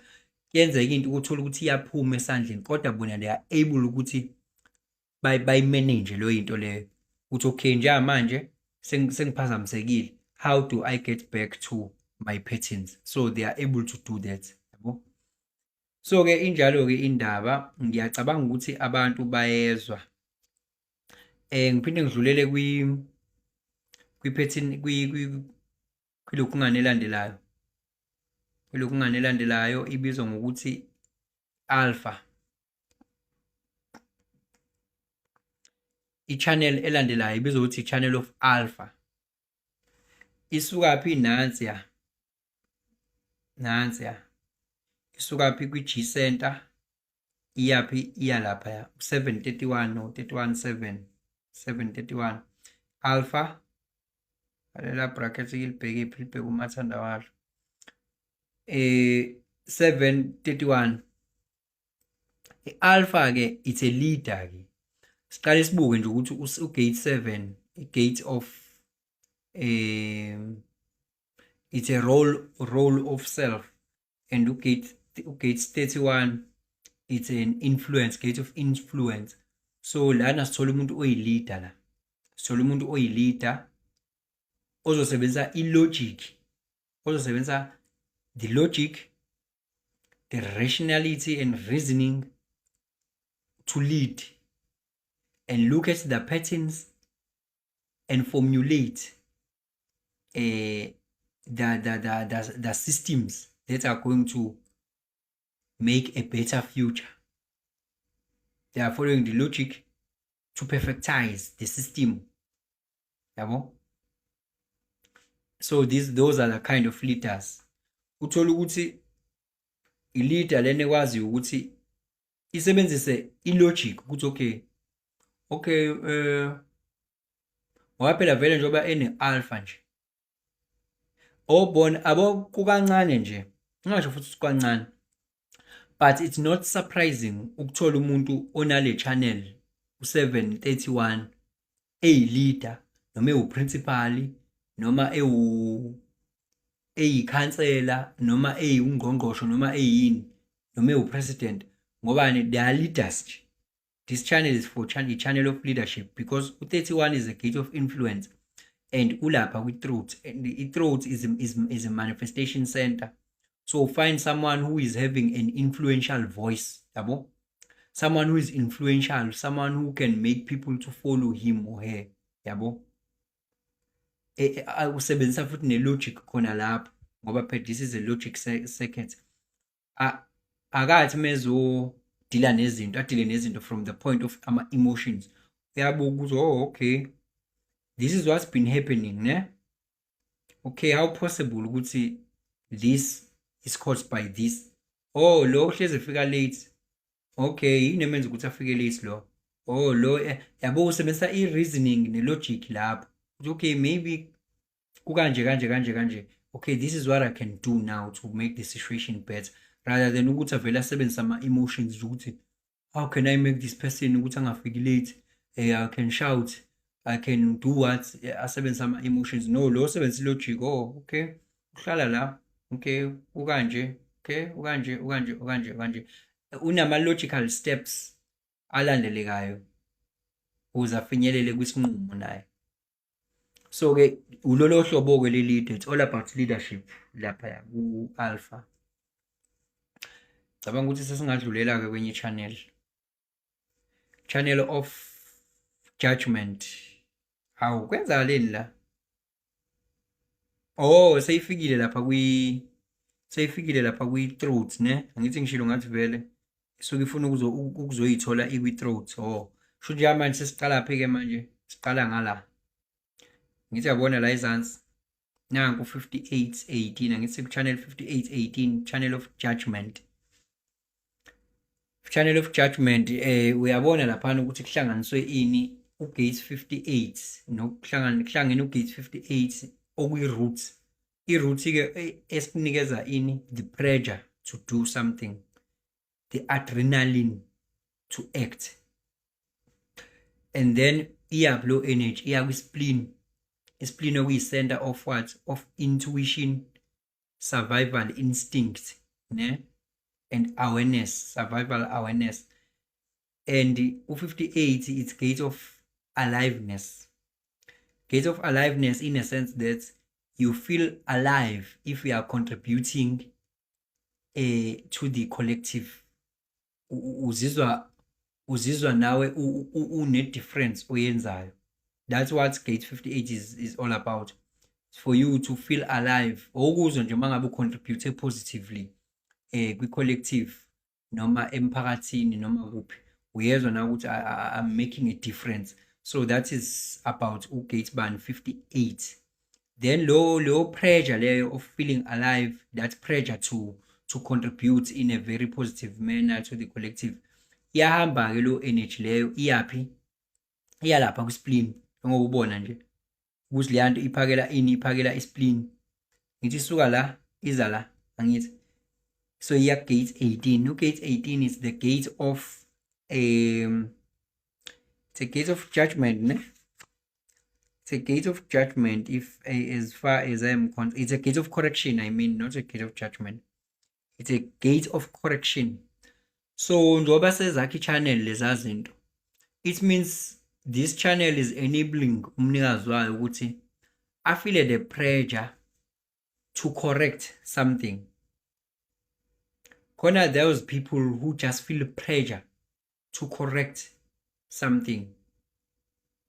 Kuyenzeka into ukuthola ukuthi iyaphuma esandleni, kodwa bona they are able ukuthi bayi-manage leyo into leyo, ukuthi okay, njengamanje sengiphazamisekile, how do I get back to my patterns? So they are able to do that, yabo. So-ke injalo-ke indaba, ngiyacabanga ukuthi abantu bayezwa. Ngiphinde ngidlulele kwi-pattern kwilokhungane elandelayo. Kwilokhungane elandelayo ibizwa ngokuthi alpha. I-channel elandelayo ibizwa ukuthi i-channel of alpha. Isukaphi? Nansiya, nansiya, isukaphi? Kwi-G center, iyaphi? Iya lapha 731, no 31 7 731 alpha. Lela bracket ilibheke phi? Libheke umathanda walo. 731 i-alpha ke, it's a leader ke. Siqale sibuke nje ukuthi u-gate 7, i-gate of it's a role of self, and u-gate 31, it's an influence, gate of influence. So lana sithola umuntu oyi-leader, la sithola umuntu oyi-leader ozosebenzisa i-logic, ozosebenzisa the logic, the rationality and reasoning to lead and look at the patterns and formulate the systems that are going to make a better future. They are following the logic to perfectize the system. Yabo? So those are the kind of leaders. Uthola ukuthi i-leader lena ekwaziyo ukuthi isebenzise i-logic ukuthi okay, ngoba phela vele njengoba ene-alpha nje, obona abo kukancane nje, ngingasho futhi kukancane, but it's not surprising ukuthola umuntu onale channel u731 eyi-leader noma ewu-principal noma eyikhansela noma eyiwungqongqoshe noma eyini noma ewu-president. Ngobani? They are leaders nje. This channel is for channel, channel of leadership, because u-31 is a gate of influence and ulapha kwi-throat, and i-throat is a manifestation center. So find someone who is having an influential voice, yabo, someone who is influential, someone who can make people to follow him or her, yabo. Usebenzisa futhi ne-logic khona lapho, ngoba phela this is a logic circuit. Akathi mezo-deal-a nezinto, a-deal-e nezinto from the point of ama-emotions. Uyabuka ukuthi, oh okay, this is what's been happening, ne? Okay, how possible ukuthi this is caused by this? Oh, lo hlezi efika late. Okay, yini emenza ukuthi afike late lo? Oh, lo yabo, usebenzisa i-reasoning ne-logic lapho. Okay, maybe kukanje kanje kanje kanje. Okay, this is what I can do now to make the situation better, rather than ukuthi avele asebenzise ama-emotions ukuthi how can I make this person ukuthi angafiki late? I can shout, I can do what, asebenzise ama-emotions. No, lo osebenzisa i-logic. Oh okay, uhlala la, okay, ukanje, okay, ukanje, ukanje, ukanje, ukanje. Unama-logical steps alandelekayo ukuze afinyelele kwisinqumo naye. So-ke ulolo hlobo-ke le-leader. It's all about leadership lapha ku-alpha. Cabanga ukuthi sesingadlulela-ke kwenye channel, channel of judgment. Hawu, kwenzakaleni la? Oh, seyifikile lapha kwi-throat, ne? Angithi ngishilo ngathi vele isuke ifuna ukuzoyithola ikwi-throat. Oh, sho nje manje sesiqala phi-ke manje? Siqala ngala. Ngithi yabona la ezansi, nanku 5818. Angithi ku-channel 5818, channel of judgment, channel of judgment. Uyabona laphana ukuthi kuhlanganiswe ini? U-gate 58 nokuhlangana, kuhlangene u-gate 58 okuyi-root. I-root ke esikunikeza ini? The pressure to do something, the adrenaline to act. And then iyaphi lo energy? Iya kwi-spleen. I-spleen okuyi-center of what? Of intuition, survival instinct, ne? and awareness, survival awareness. And u-58, it's gate of aliveness. Gate of aliveness in a sense that you feel alive if you are contributing to the collective. Uzizwa nawe une-difference oyenzayo. That's what gate 58 is all about. It's for you to feel alive. Okuzwa nje mangabe ucontribute positively kwi-collective noma emphakathini noma kuphi, uyezwa na ukuthi I'm making a difference. So that is about ugate bani? 58. Then lo pressure leyo of feeling alive, that pressure to contribute in a very positive manner to the collective, iyahamba ke lo energy leyo, iyaphi? Iyalapha kwi-spleen, njengoba ubona nje ukuthi leya nto iphakela ini? Iphakela ispleen. Ngithi isuka la, iza la, angithi? So iya gate 18. Ugate 18 is the gate of it's a gate of judgment, ne? It's a gate of judgment if as far as I am con it's a gate of correction, I mean, not a gate of judgment. It's a gate of correction. So njengoba sezakha i-channel leza zinto, it means this channel is enabling umnikazi wayo ukuthi afeel the pressure to correct something. Khona those people who just feel pressure to correct something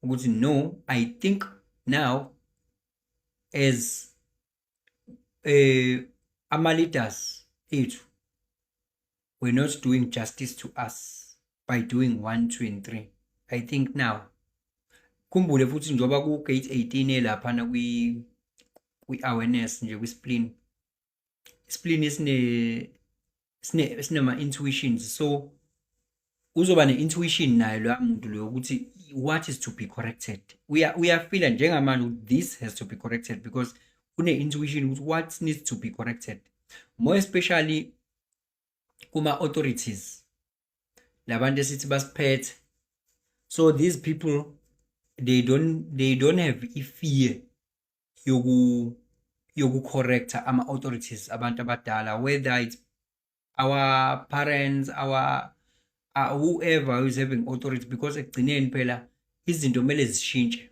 ukuthi, "No, I think now as ama leaders ethu we're not doing justice to us by doing 1, 2 and 3. I think now." Khumbule futhi njengoba ku gate 18 elaphana kwi awareness nje, kwi spleen, spleen sine sinama intuitions, so uzoba ne-intuition naye loya muntu loyo ukuthi what is to be corrected. Uyafeela njengamanje ukuthi this has to be corrected because une-intuition ukuthi what needs to be corrected, more especially kuma-authorities, labantu esithi basiphethe. So these people, they don't have i-fear yoku-correcta ama-authorities, abantu abadala, whether it's our parents, our whoever who is having authority, because ekugcineni phela izinto kumele zishintshe,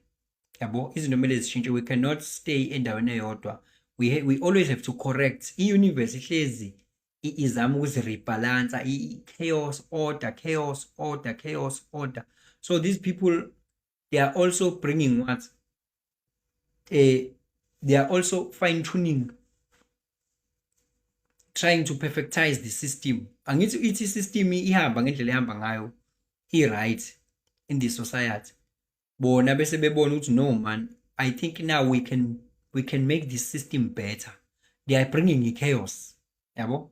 yabo? Izinto kumele zishintshe. We cannot stay endaweni eyodwa. We always have to correct. I-universe ihlezi izama ukuzirebalansa, i-chaos, order, chaos, order, chaos, order. So these people, they are also bringing what? They are also fine tuning, trying to perfectize the system. Angithi ithi system ihamba ngendlela ehamba ngayo, i-right in the society, bona bese bebona ukuthi, "No man, I think now we can make this system better." They are bringing chaos, yabo?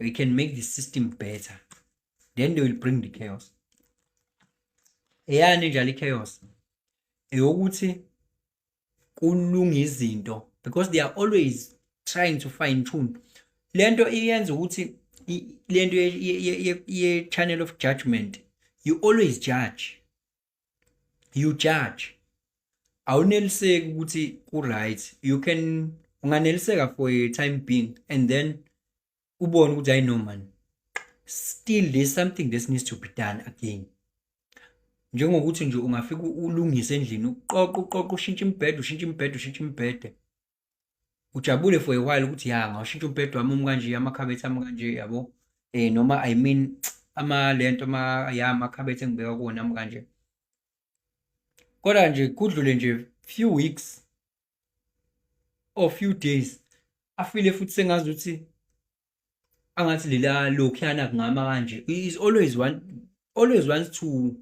"We can make the system better." Then they will bring the chaos. Eyani njalo i-chaos? Eyokuthi kulunga izinto, because they are always trying to fine tune. Lento iyenza ukuthi lento ye channel of judgment, you always judge, you judge, awuneliseki ukuthi ku right. You can unganeliseka for a time being and then ubone ukuthi, "I know man, still there's something that needs to be done again." Njengokuthi nje ungafika ulungise endlini, uqoqa, uqoqa, ushintshe imibhede, ushintshe imibhede, ushintshe imibhede, ujabule for a while ukuthi ya, ngawushintsha umbhede wami, umi kanje, amakhabethe ami kanje, yabo? Noma I mean ama lento ama ya amakhabethe engibeka kuwona ami kanje. Kodwa nje kudlule nje few weeks or few days, afeele futhi sengazuthi angathi lela lokhuyana kungama kanje. He is always wants to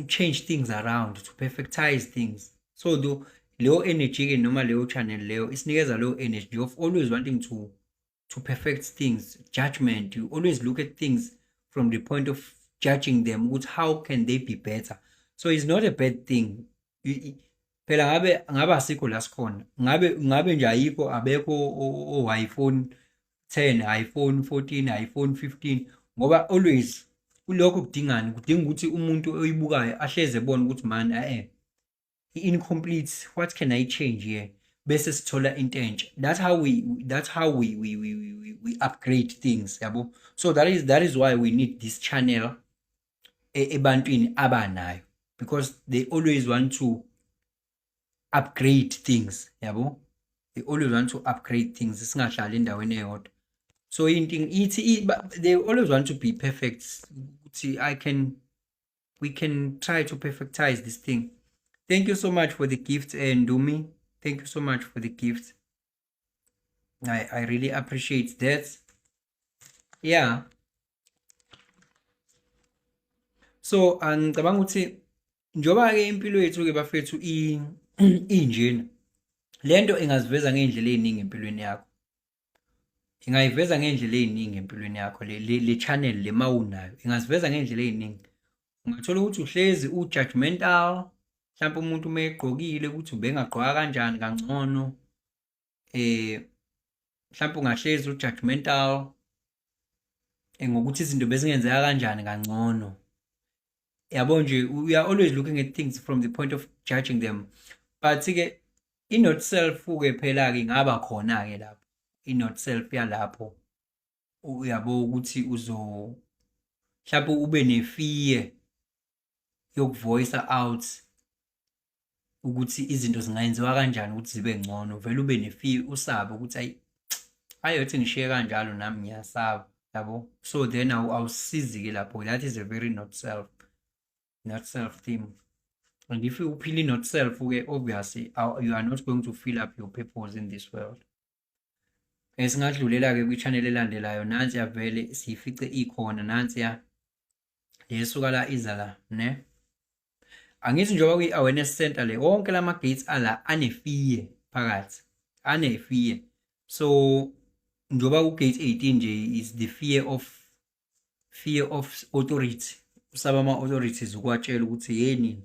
change things around, to perfectize things. So though leyo energy ke noma leyo channel leyo isinikeza leyo energy of always wanting to perfect things. Judgment, you always look at things from the point of judging them ukuthi how can they be better. So it's not a bad thing. Phela ngabe asikho la sikhona, ngabe nje ayikho, abekho o iPhone 10, iPhone 14, iPhone 15, ngoba always kulokho kudingani? Kudinga ukuthi umuntu oyibukayo ahleze ebona ukuthi man, eh, incomplete, what can I change here? Bese sithola into entsha. That's how we upgrade things, yabo. So that is why we need this channel ebantwini abanayo, because they always want to upgrade things, yabo. They always want to upgrade things, singahlali endaweni eyodwa. So into ithi they always want to be perfect. Ukuthi I can we can try to perfectize this thing. Thank you so much for the gift, Ndumi. Thank you so much for the gift. I really appreciate that. Yeah. So ngicabanga ukuthi njoba ke impilo yethu ke bafethu injena, lento ingaziveza ngey'ndlela ey'ningi empilweni yakho. Ingayiveza ngey'ndlela ey'ningi empilweni yakho le channel le mawunayo ingaziveza ngey'ndlela ey'ningi. Ungathola ukuthi uhlezi u-judgmental, mhlawumbe umuntu uma egqokile ukuthi ubengagqoka kanjani kangcono. Mhlawumbe ungahlezi u-judgmental ngokuthi izinto bezingenzeka kanjani kangcono. Yabo nje, we are always looking at things from the point of judging them. But-ke i-not self-ke phela-ke ingaba khona-ke lapho. I-not self yalapho, uyabo, ukuthi uzo mhlawumbe ube ne-fear yoku-voice out ukuthi izinto zingayenziwa kanjani ukuthi zibe ngcono. Vele ube ne-fear, usabe ukuthi ayi, ayothi ngishiye kanjalo nami ngiyasaba, yabo. So then awusizi-ke lapho. That is a very not self theme. And if uphila i-not self-ke, obviously you are not going to fill up your purpose in this world. Singadlulela-ke kwi-channel elandelayo. Nansiya, vele siyifice ikhona nansiya, lesuka la iza la, ne. Angithi njengoba kwi-awareness center le, wonke lama gates ala ane-fear phakathi, ane-fear. So njengoba ku-gate 18 nje is the fear of authority, usaba ama-authorities, ukuwatshela ukuthi yeni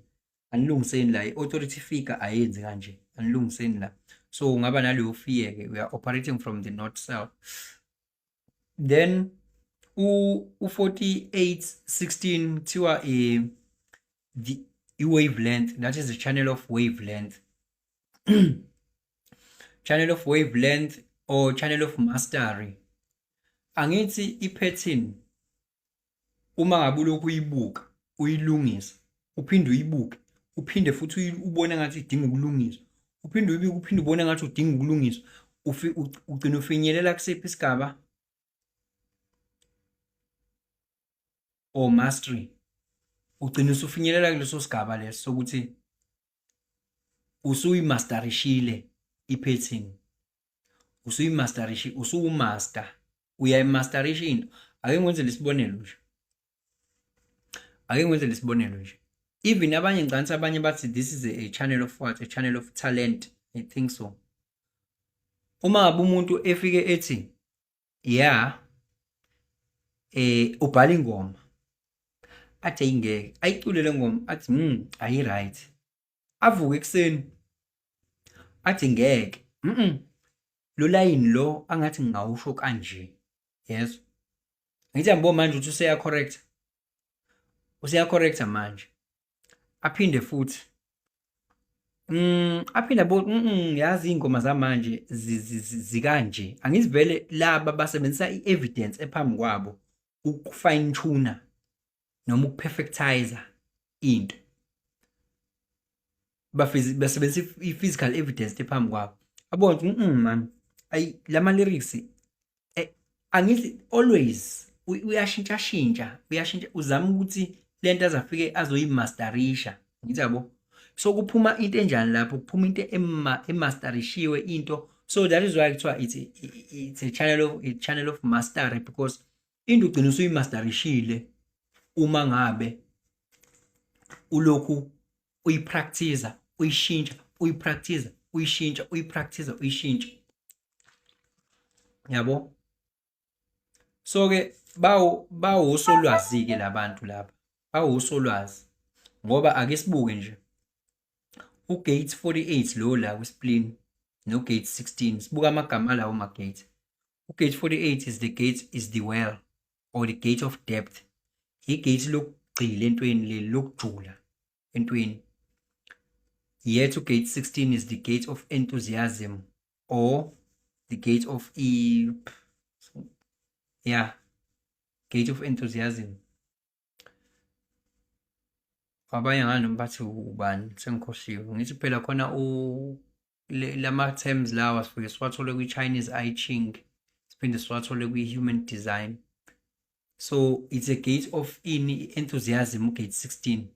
anilungiseni la, i-authority figure ayenzi kanje, anilungiseni la. So ungaba naleyo fear ke. We are operating from the not self. Then u-4816 kuthiwa the i-wavelength, that is the channel of wavelength, channel of wavelength or channel of mastery. Angithi i-pattern uma ngabe ulokhu uyibuka, uyilungisa, uphinde uyibuke, uphinde futhi ubone ngathi idinga ukulungiswa, uphinde uyibuke, uphinde ubone ngathi udinga ukulungiswa, ugcina ufinyelela kusiphi isigaba or mastery? Ugcina usufinyelela kuleso sigaba leso sokuthi usuyimasterishile i-pattern, usuyimasterishi, usuwu-master, uyayimasterisha into. Ake ngikwenzele isibonelo nje, ake ngikwenzele isibonelo nje. Even abanye, ngicabanga abanye bathi this is a channel of what? A channel of talent, I think so. Uma ngabe umuntu efike ethi yeah, ubhala ingoma, athi ayingeke ayicule le ngoma, athi ayi right, avuke ekuseni athi ngeke, lo line lo angathi ngingawusho kanje, yes. Ngithi angibona manje ukuthi useya correct, useya correct manje, aphinde futhi aphinde abo yazi ingoma zamanje zikanje. Angizivele laba basebenzisa i-evidence ephambi kwabo uku-fine tune noma uku-perfectize into. Basebenzisa i-physical evidence ephambi kwabo, abona ukuthi man, ayi, lama lyrics angithi always uyashintsha shintsha, uyashintsha, uzama ukuthi lento azafike azoyimasterisha, ngithi yabo. So kuphuma into enjani lapho? Kuphuma into emasterishiwe into. So that is why kuthiwa it's a channel of mastery, because into ugcina usuyimasterishile uma ngabe ulokhu uyipractice, uyishintsha, uyipractice, uyishintsha, uyipractice, uyishintsha, yabo. So ke bawo bawusolwazi ke labantu laba, bawusolwazi, ngoba ake sibuke nje uGate 48 lo la kwi-spleen no Gate 16. Sibuka amagama alawo ma gate. uGate 48 is the gate, is the well or the gate of depth, igate lokugxila entweni, leli lokujula entweni. Yet gate 16 is the gate of enthusiasm or the gate of e yeah, gate of enthusiasm. Abanye ngani noma bathi ubani, sengikhohliwe. Ngithi phela khona lama terms lawa sifike siwathole kwi-Chinese I Ching, siphinde siwathole kwi-human design. So it's a gate of in enthusiasm, gate 16.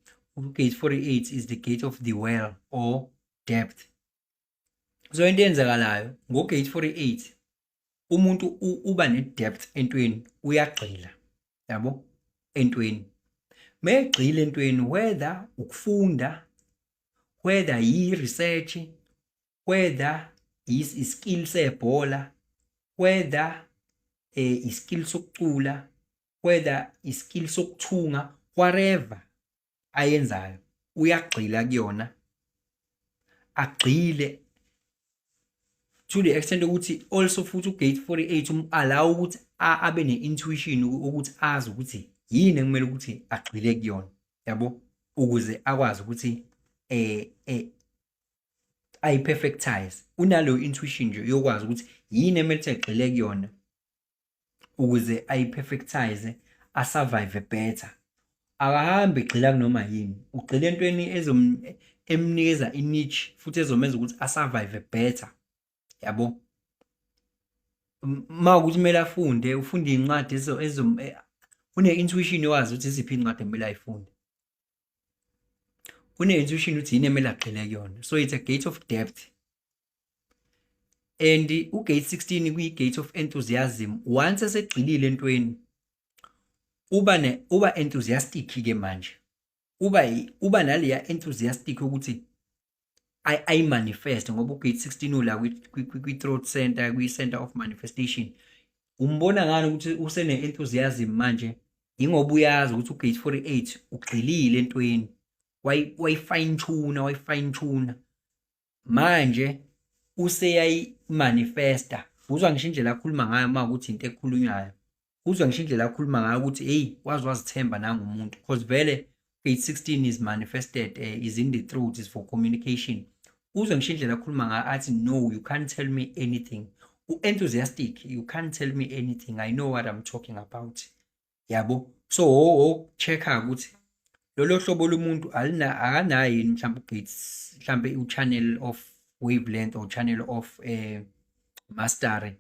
Gate 48 is the gate of the well or depth. So into eyenzakalayo ngo-gate 48, umuntu uba ne-depth entweni, uyagxila, yabo, entweni. Megxile entweni, whether ukufunda, whether yi-research, whether is-skill sebhola, whether iskill sokucula, whether iskill sokuthunga, whatever ayenzayo, uyagxila kuyona, agxile to the extent ukuthi also futhi ugate 48 allow ukuthi abe ne-intuition ukuthi azi ukuthi yini ekumele ukuthi agxile kuyona, yabo, ukuze akwazi ukuthi ayi-perfectize. Unaleyo intuition nje yokwazi ukuthi yini emele ukuthi agxile kuyona ukuze ayi-perfectize, asurvive better. Akahambi egxila kunoma yini, ugxila entweni emnikeza i-niche futhi ezomenza ukuthi asurvive better, yabo. Uma ukuthi kumele afunde, ufunda iy'ncwadi une-intuition yowazi ukuthi iziphi iy'ncwadi ekumele ay'funde, une-intuition ukuthi yini emele agxile kuyona. So it's a gate of depth. And ugate 16 kuyi-gate of enthusiasm. Once esegxilile entweni, uba enthusiastic ke manje, uba naleya enthusiastic ukuthi ayimanifest, ngoba ugate 16 ula kwi-throat center, kwi-center of manifestation. Umbona ngani ukuthi usene-enthusiasm manje? Ingoba uyazi ukuthi ugate 48 ugxilile entweni, wayi-fine tune, wayi-fine tune, manje useyayimanifesta. Uzwa ngisho indlela akhuluma ngayo, uma ukuthi into ekhulunywayo, uzwa ngisho indlela akhuluma ngayo ukuthi hey, wazi wazithemba nangumuntu, because vele gate 16 is manifested, is in the throat, is for communication. Uzwa ngisho indlela akhuluma ngayo, athi, "No, you can't tell me anything." U-enthusiastic, "You can't tell me anything, I know what I'm talking about," yabo. So check-a ukuthi lolo hlobo lomuntu alina akanayo yini mhlawumbe ugate, mhlawumbe u-channel of wavelength or channel of mastery,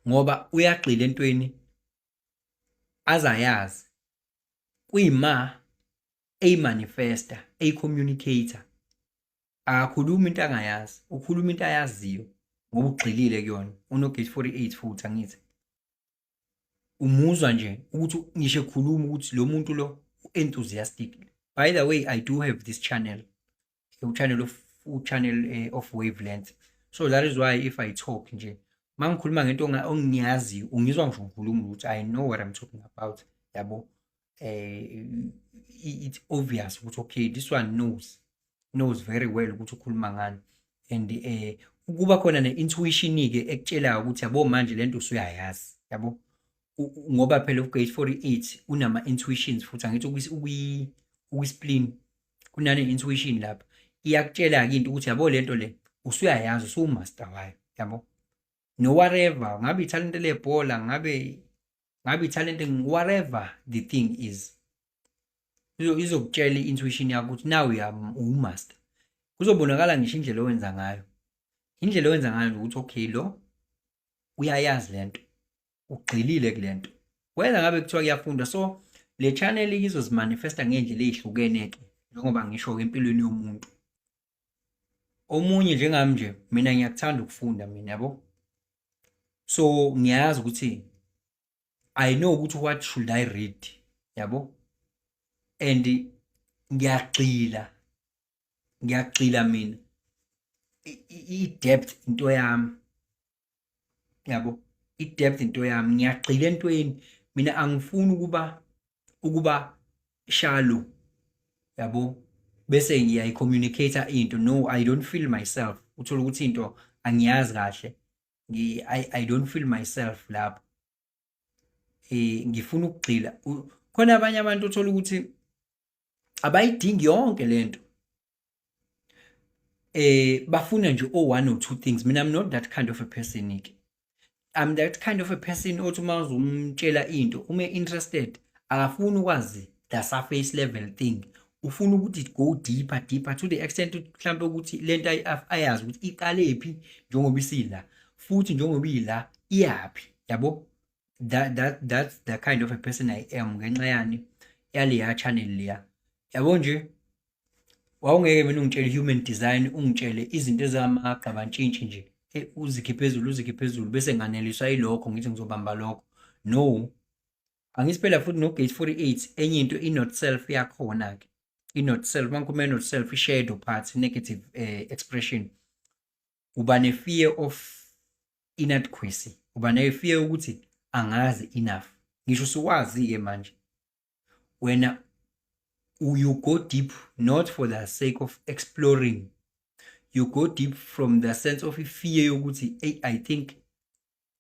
ngoba uyagxila entweni azayazi, kuyima eyimanifesta, eyi-communicator. Akakhulumi into angayazi, ukhuluma into ayaziyo ngoba ugxilile kuyona. Uno-gate 48 futhi, angithi umuzwa nje ukuthi ngisho ekhuluma ukuthi lo muntu lo enthusiastic. By the way, I do have this channel, u-channel of wavelength, so that is why if I talk nje, mangikhuluma ngento ongiyaziyo, ungizwa ngisho ngikhuluma ukuthi I know what I'm talking about, yabo. It's obvious ukuthi okay, this one knows very well ukuthi ukhuluma ngani. And kuba khona ne-intuition ke ekutshelayo ukuthi, yabo, manje lento usuyayazi, yabo, ngoba phela ugate 48 unama intuitions futhi, angithi ukwi-spleen kunane intuition lapha, iyakutshela-ke into ukuthi, yabo, lento le usuyayazi, usuwumaster wayo, yabo. No whatever, ngabe ithalente lebhola, ngabe ithalente, whatever the thing is, izokutshela i-intuition yakho ukuthi now uya umaster. Kuzobonakala ngisho indlela owenza ngayo, indlela owenza ngayo ukuthi okay, lo uyayazi lento, ugxilile kulento, whether ngabe kuthiwa kuyafundwa. So le channel izozimanifesta ngey'ndlela ey'hlukene-ke, njengoba ngisho-ke, empilweni yomuntu. Omunye njengami nje, mina ngiyakuthanda ukufunda mina, yabo. So ngiyazi ukuthi I know ukuthi what should I read, yabo, and ngiyagxila, ngiyagxila mina, i-depth into yami, yabo, i-depth into yami, ngiyagxila entweni mina. Angifuni ukuba shallow, yabo, bese ngiyayi-communicate into. No, I don't feel myself. Uthola ukuthi into angiyazi kahle, I don't feel myself lapho, ngifuna ukugxila. Khona abanye abantu uthola ukuthi abayidingi yonke lento. Bafuna nje o one or two things. Mina, I'm not that kind of a person ke. I'm that kind of a person othi uma uzomtshela into, uma interested, akafuni ukwazi the surface level thing, ufuna ukuthi go deeper, deeper, to the extent mhlawumbe ukuthi lento ayazi ukuthi iqalephi, njengoba isila futhi njengoba ila iyaphi, yabo. That's the kind of a person I am, ngenxa yani yaleya channel leya, yabo nje. Wawungeke mina ungitshele human design, ungitshele izinto ezamagqabantshintshi nje, uzikhe phezulu, uzikhe phezulu, bese nganeliswa yilokho, ngithi ngizobamba lokho. No, angithi phela futhi no-gate 48, enye into i-not self yakhona-ke. I-not self, uma ngikhuluma i-not self, i-shadow part, negative expression, uba ne-fear of inadequacy, uba ne-fear ukuthi angazi enough. Ngisho usuwazi-ke manje wena, you go deep not for the sake of exploring, you go deep from the sense of fear yokuthi, "Hey, I think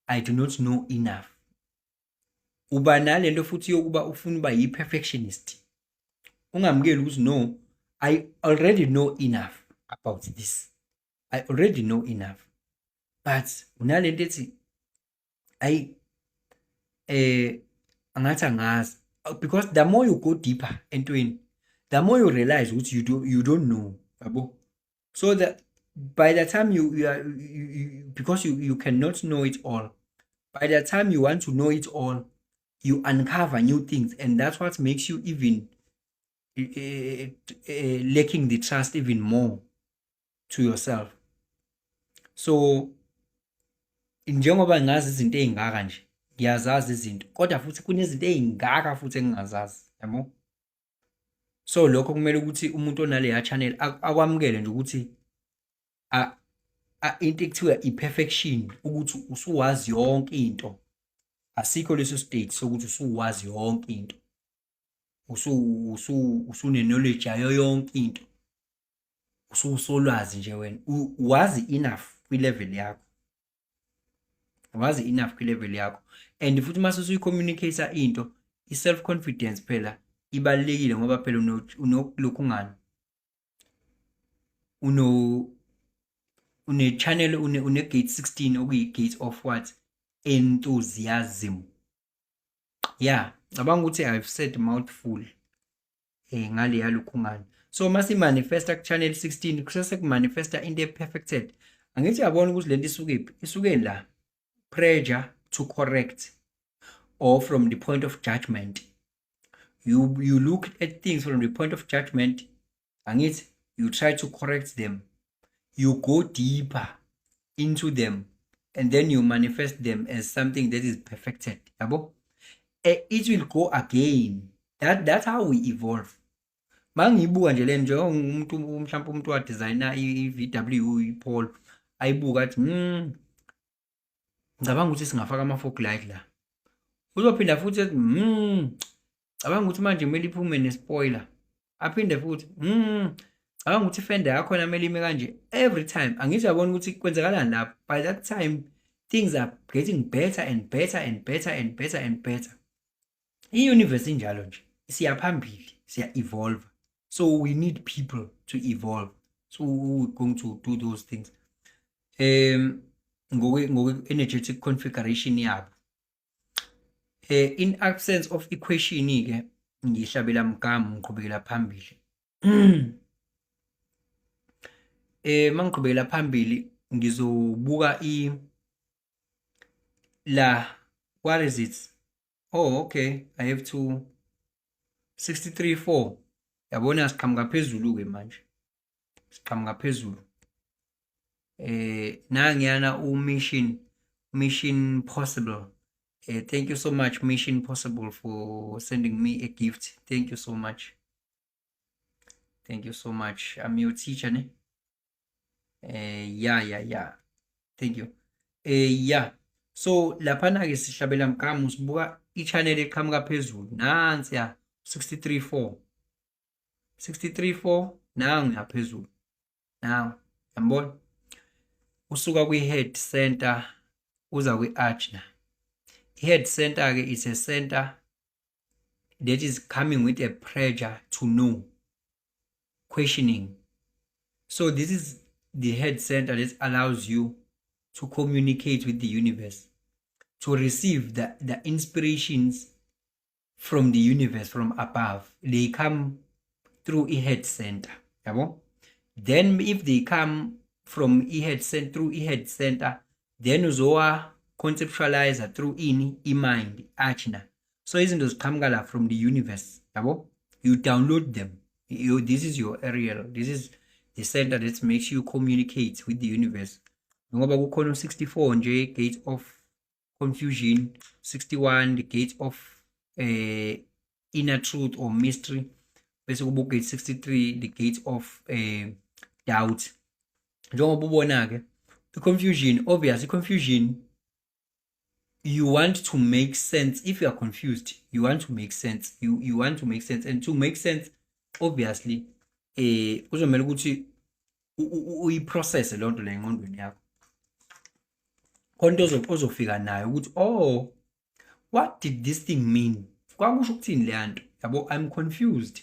I do not know enough." Uba nalento futhi yokuba ufuna uba yi-perfectionist, ungamukeli ukuthi, "No, I already know enough about this, I already know enough," but unalento ethi, ayi, angathi angazi, because the more you go deeper entweni, the more you realize ukuthi you don't know, yabo. So that by the time you are you, you, because you cannot know it all, by the time you want to know it all, you uncover new things, and that's what makes you even lacking the trust even more to yourself. So njengoba ngazi izinto ey'ngaka nje, ngiyazazi izinto, kodwa futhi kunezinto ey'ngaka futhi engingazazi, yabo. So lokho kumele ukuthi umuntu onaleya channel akwamukele nje ukuthi into ekuthiwa i-perfection, ukuthi usuwazi yonke into, asikho leso state sokuthi usuwazi yonke into, usune-knowledge yayo yonke into, ususolwazi nje wena. Wazi enough kwi-level yakho, wazi enough kwi-level yakho. And futhi mase usuyi-communicate into, i-self confidence phela ibalulekile, ngoba phela unokulokhu ungani une-channel, une-gate 16, okuyi-gate of what? Enthusiasm. Yeah, ngicabanga ukuthi I've said mouthful ngaleya lokhungane. So mase manifesta ku channel 16, kusese kumanifesta into e-perfected. Angithi uyabona ukuthi lento isukephi? Isuke la, pressure to correct or from the point of judgment. You look at things from the point of judgment, angithi you try to correct them, you go deeper into them, and then you manifest them as something that is perfected, yabo. It will go again. That's how we evolve. Mangiyibuka nje le, njengomuntu mhlawumbe umuntu wadesigna i-VW, i-Polo, ayibuka athi, ngicabanga ukuthi singafaka ama-fog light la." Uzophinda futhi athi, cabanga ukuthi manje kumele iphume ne-spoiler." Aphinde futhi, cabanga ukuthi ifender yakhona kumele ime kanje." Every time, angithi uyabona ukuthi kwenzakalani lapho? By that time things are getting better and better and better and better and better. I-universe injalo nje, siya phambili, siya evolve. So we need people to evolve, so we're going to do those things ngokwe energetic configuration yabo. In absence of equation ke, ngihlabela mgama, ngiqhubekela phambili. Mangiqhubekela phambili, ngizobuka i la, what is it? Oh, okay, I have to 63.4, yabona, siqhamuka phezulu ke manje, siqhamuka phezulu. Nangiyana u Mission Possible. Thank you so much, Mission Possible, for sending me a gift. Thank you so much, thank you so much. I'm your teacher, ne? Yeah, thank you. Yeah, so laphana ke sihlabela mgama, sibuka i-channel eqhamuka phezulu, nansi ya 63.4, 63.4, nangu yaphezulu, nangu, yambona, usuka kwi-head center uza kwi-ajna. I-head center ke is a center that is coming with a pressure to know, questioning. So this is the head center that allows you to communicate with the universe, to receive the inspirations from the universe, from above. They come through i-head center, yabo. Then if they come from i-head center, through i-head center, then uzowa conceptualize through ini? I-mind, ajna. So izinto ziqhamuka la from the universe, yabo. You download them. This is your aerial, this is the center that makes you communicate with the universe. Ngoba kukhona u-64 nje, gate of confusion, 61, the gate of inner truth or mystery, bese kuba gate 63, the gate of doubt. Njengoba ubona ke i-confusion, obvious, i-confusion, you want to make sense. If you are confused, you want to make sense. You want to make sense, and to make sense, obviously, kuzomela ukuthi uyiprocess leyo nto le engqondweni yakho. Khona into ozofika nayo ukuthi, "Oh, what did this thing mean? Kwakusho ukuthini leya nto?" Yabo, I'm confused.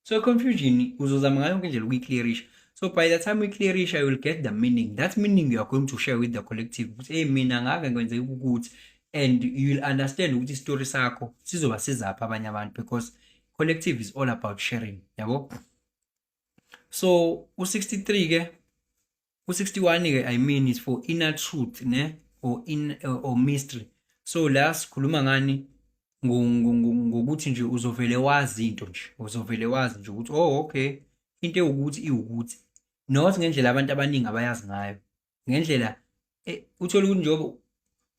So confusion uzozama ngayo yonke indlela ukuyiclearisha. So by the time we clearisha, you will get the meaning. That meaning you are going to share with the collective ukuthi, "Hey, mina ngake kwenzeka ukuthi," and you will understand ukuthi isitori sakho sizoba sizaphi abanye abantu, because collective is all about sharing, yabo. So u63 ke, u61 ke, I mean, is for inner truth, ne, or in or mystery. So la sikhuluma ngani? Ngokuthi nje uzovele wazi into nje, uzovele wazi nje ukuthi, "Oh, okay, into ewukuthi iwukuthi," not ngendlela abantu abaningi abayazi ngayo, ngendlela uthola ukuthi njengoba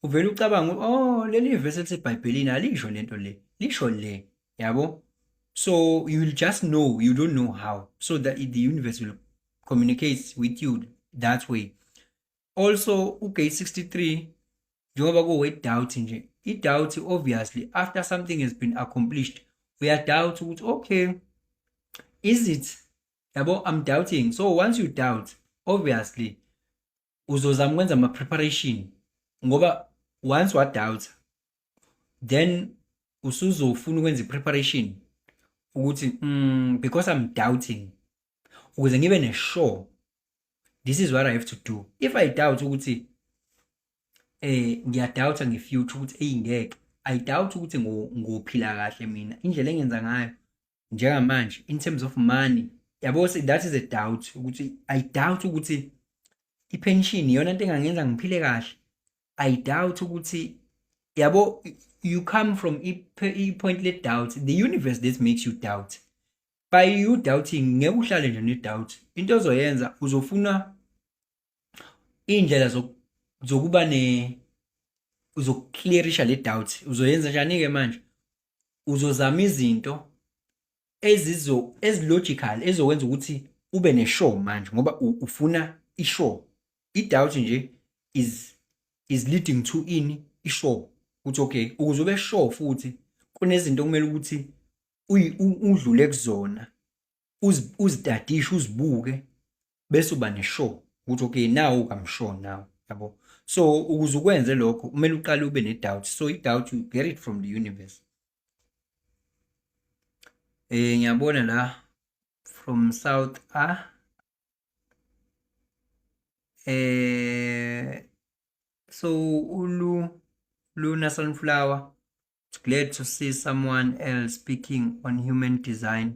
uvele ucabanga, "Oh, leli verse eliseBhayibhelini alisho lento le, lisho le," yabo. So you will just know, you don't know how, so that the universe will communicate with you that way. Also ugate 63, njengoba kuwe doubt nje, i-doubt, obviously, after something has been accomplished, uyadoubt ukuthi, "Okay, is it?" Yabo, I'm doubting. So once you doubt, obviously uzozama ukwenza ama-preparation, ngoba once wa-doubt, then usuzofuna ukwenza i-preparation ukuthi, because I'm doubting, ukuze ngibe ne-sure, this is what I have to do." If I doubt ukuthi ngiyadoubta nge-future ukuthi eyi ngeke, I doubt ukuthi ngophila kahle mina indlela engenza ngayo njengamanje in terms of money, yabo, that is a doubt, ukuthi I doubt ukuthi i-pension iyona into engangenza ngiphile kahle. I doubt ukuthi, yabo, you come from i-point le doubt, the universe that makes you doubt. By you doubting, ngeke uhlale nje ne-doubt. Into ozoyenza, uzofuna iy'ndlela zokuba ne uzokuclearisha le doubt. Uzoyenza njani-ke manje? Uzozama izinto ezizo ezilogical ezokwenza ukuthi ube ne-sure manje, ngoba ufuna i-sure. I-doubt nje is leading to ini? I-sure, ukuthi okay, ukuze ube sure futhi kunezinto okumele ukuthi udlule kuzona, uzitadishe, uzibuke, bese uba ne-sure ukuthi, "Okay, now I'm sure now," yabo. So ukuze ukwenze lokho, kumele uqale ube ne-doubt. So i-doubt, you get it from the universe. Ngiyabona la from South so ulu Luna Sunflower, "It's glad to see someone else speaking on human design."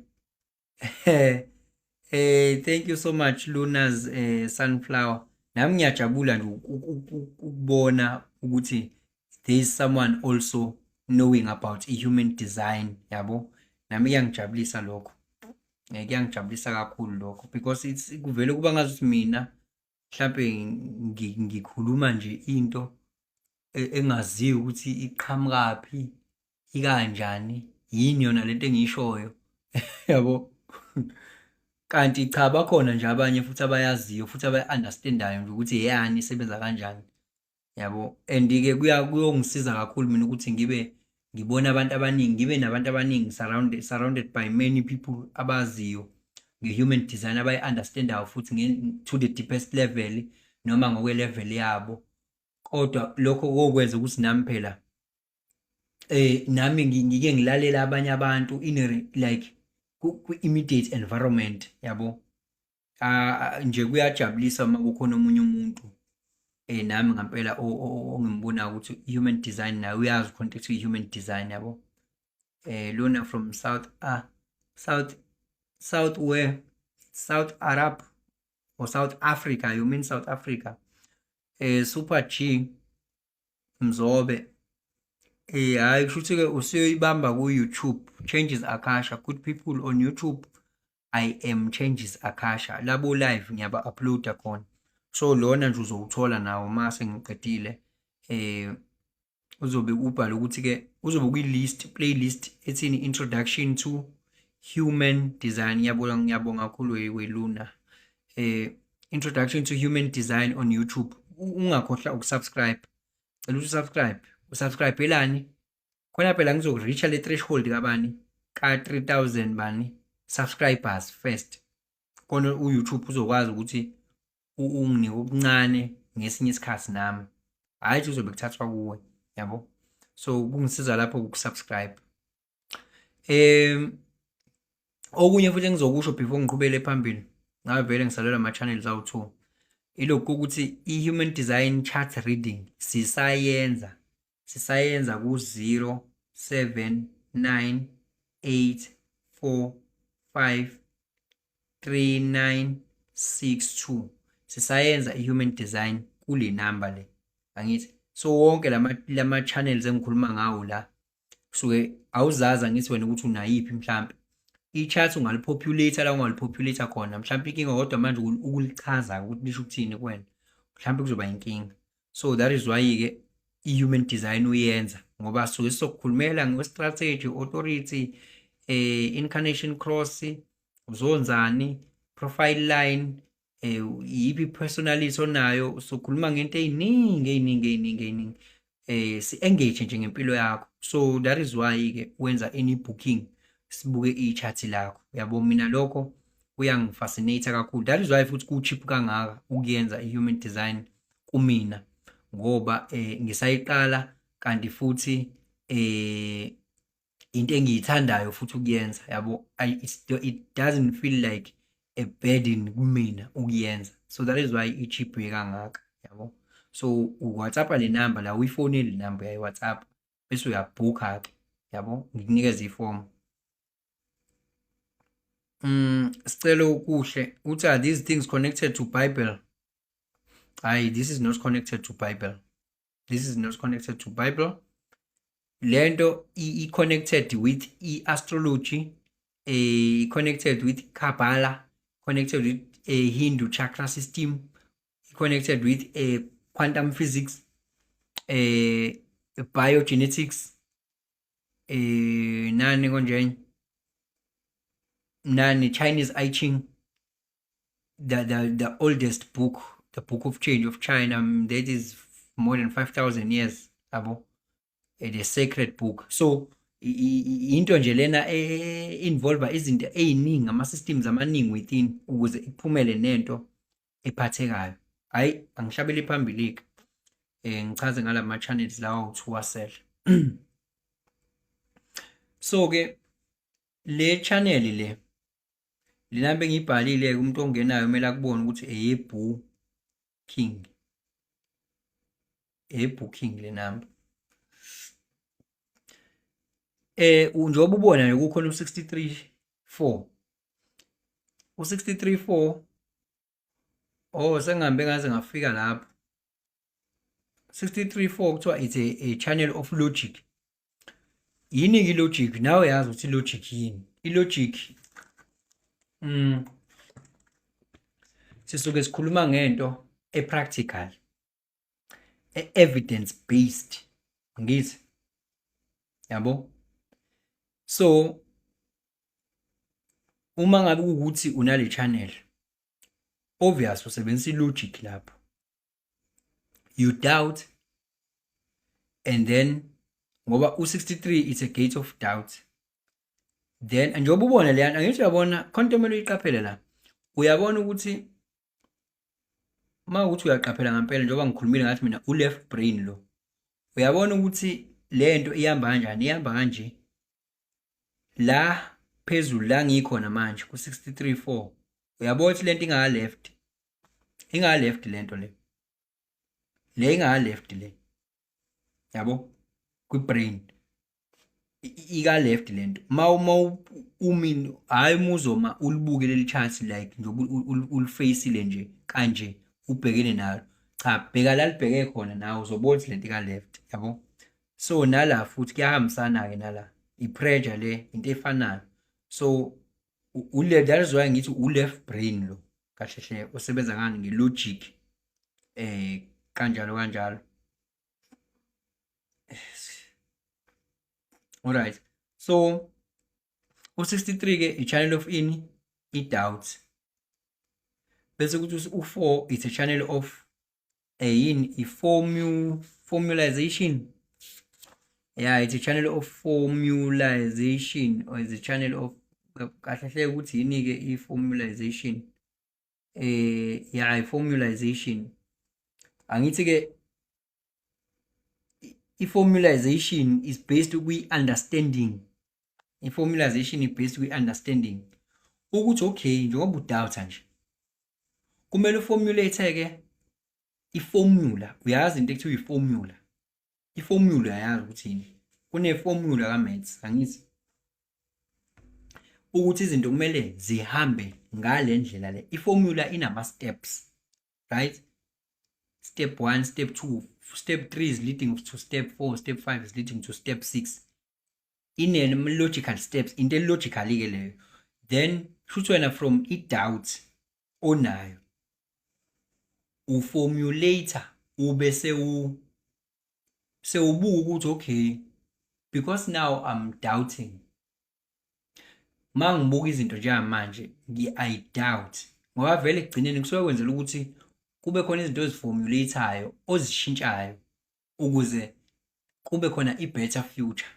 Thank you so much, Luna's Sunflower. Nami ngiyajabula nje ukubona ukuthi there is someone also knowing about i-human design, yabo. Nami kuyangijabulisa lokho. Kuyangijabulisa kakhulu lokho, because it's kuvele kuba ngazuthi mina mhlambe ngikhuluma nje into engaziwa ukuthi iqhamukaphi, ikanjani, yini yona lento engiyishoyo, yabo. Kanti cha, bakhona nje abanye futhi abayaziyo futhi abayi-understand-ayo nje ukuthi eyani, isebenza kanjani, yabo. And-ke kuyongisiza kakhulu mina ukuthi ngibe ngibona abantu abaningi, ngibe nabantu abaningi, surrounded by many people abaziyo nge-human design, abayi-understand-ayo futhi to the deepest level noma ngokwe-level yabo. Kodwa lokho kokwenza ukuthi nami phela nami ngike ngilalele abanye abantu in a like ku-immediate environment, yabo. Nje kuyajabulisa uma kukhona omunye umuntu nami ngampela ongimbonayo ukuthi human design naye uyazi khona into ekuthiwa human design, yabo. Lona from South South South where? South Arab or South Africa? You mean South Africa? Super G Mzobe. Hayi, kusho ukuthi-ke usuyoyibamba ku-YouTube, Changes Akasha. Good people, on YouTube I am Changes Akasha. Labo live ngiyaba-upload-a khona, so lona nje uzowuthola nawo uma sengiqedile. Uzobe ubhale ukuthi-ke uzobe kwi-list, playlist ethini? Introduction to Human Design. Ngiyabonga, ngiyabonga kakhulu weluna. Introduction to Human Design on YouTube. Ungakhohlwa ukusubscribe, cela ukuthi usubscribe. Usubscribe elani khona phela ngizoku-reach-a le threshold kabani, ka-3000 bani subscribers first, khona u-YouTube uzokwazi ukuthi unginike okuncane ngesinye isikhathi nami, hhayi ukuthi uzobe kuthathwa kuwe, yabo. So kungisiza lapho ukusubscribe. Okunye futhi engizokusho before ngiqhubele phambili, ngabe vele ngisalelwa ama-channels awu-2, ilokhu ukuthi i-human design chart reading sisayenza ku-0 7 9 8 4 5 3 9 6 2. Sisayenza i-human design kule number le, angithi? So wonke lama channels engikhuluma ngawo la kusuke awuzazi, angithi wena, ukuthi unayiphi. Mhlampe i-chart ungalipopulate la, ungalipopulate khona mhlampe inkinga, kodwa manje ukulichaza ukuthi lisho ukuthini kuwena mhlampe kuzoba inkinga. So that is why-ke i-human design uyenza, ngoba suke sizokukhulumela ngwe-strategy, authority, incarnation cross, uzonzani, profile line, iyiphi personality onayo. Usukhuluma ngento ey'ningi ey'ningi ey'ningi ey'ningi, si-engage nje ngempilo yakho. So that is why-ke wenza any booking sibuke i-chart lakho, yabo. Mina lokho kuyangi-fascinate kakhulu. That is why futhi ku-cheap kangaka ukuyenza i-human design kumina, ngoba ngisayiqala, kanti futhi into engiyithandayo futhi ukuyenza, yabo. It doesn't feel like a burden kumina ukuyenza, so that is why i-cheap kangaka, yabo. So u-WhatsApp le number la, uyifonele le number, uyayi-WhatsApp bese uyabhukha-ke, yabo, ngikunikeza ifomu. Sicelo kuhle uthi, "Are these things connected to Bible?" Hayi, this is not connected to Bible. This is not connected to Bible. Lento i-connected with i-astrology, connected with Kabbalah, connected with a Hindu chakra system, connected with a quantum physics, biogenetics, nani konje, nani Chinese I Ching, the oldest book, the Book of Change of China, that is more than 5000 years, yabo, the sacred book. So into nje lena involve izinto eziningi, ama systems amaningi within ukuze iphumele nento ephathekayo. Hayi, angihlabele phambili ke, ngichaze ngalama channels lawa u2 asele. So ke le channel le number engiyibhalile, umuntu ongenayo kumele akubone ukuthi eye-booking le number. Njengoba ubona nje kukhona u-63 4, u-63 4. Oh, sengihambe ngaze ngafika lapho. 63 4 kuthiwa it's a channel of logic. Yini-ke i-logic? Nawe yazi ukuthi i-logic yini. I-logic, sisuke sikhuluma ngento e-practical, e-evidence based, ngithi, yabo. So uma ngabe kuwukuthi unale channel, obvious usebenzisa i-logic lapho. You doubt and then, ngoba u-63 it's a gate of doubt. Then njengoba ubona leyana, angithi uyabona khona into omele uyiqaphele la. Uyabona ukuthi uma ukuthi uyaqaphela ngempela, njengoba ngikhulumile ngathi mina u-left brain lo, uyabona ukuthi lento ihamba kanjani? Ihamba kanje la phezulu la ngikhona manje ku-63.4. Uyabona ukuthi lento inga left, inga left lento le, le inga left le, yabo, kwi brain ika left lento. Ma umi, hayi, umuzoma ulibuke leli chart, like njengoba ulifacile nje kanje, ubhekene nalo, cha, bheka la libheke khona, nawe uzobona ukuthi lento ika left, yabo. So nala futhi kuyahambisana ke nala, i-pressure le, into efanayo. So ule, that is why ngithi u-left brain lo kahle hle, osebenza ngani? Nge-logic, kanjalo kanjalo. Alright, so u-63 ke i-channel of ini? I-doubt. Bese kuthi u-4, it's a channel of yini? I-formulization. Yeah, it's a channel of formulization, or is a channel of, kahle hle ukuthi yini ke i-formulization? Yeah, i-formulization, angithi ke i-formulization is based kwi-understanding. I-formulization is based kwi-understanding ukuthi okay, njengoba udoubta nje, kumele uformulate ke iformula. Uyazi into ekuthiwa iformula? Iformula, uyayazi ukuthi yini? Kuneformula ka-maths, angithi, ukuthi izinto kumele zihambe ngale ndlela le. Iformula inama steps, right? Step 1, step 2, step 3 is leading to step 4, step 5 is leading to step 6. Ine logical steps, into logical ke leyo. Then shuthi wena from i-doubt onayo uformulate, ube sewubuka ukuthi okay, because now I'm doubting, mangibuka izinto njengamanje, I doubt, ngoba vele ekugcineni kusuke kwenzela ukuthi kube khona izinto oziformulate-ayo, ozishintshayo, ukuze kube khona i-better future.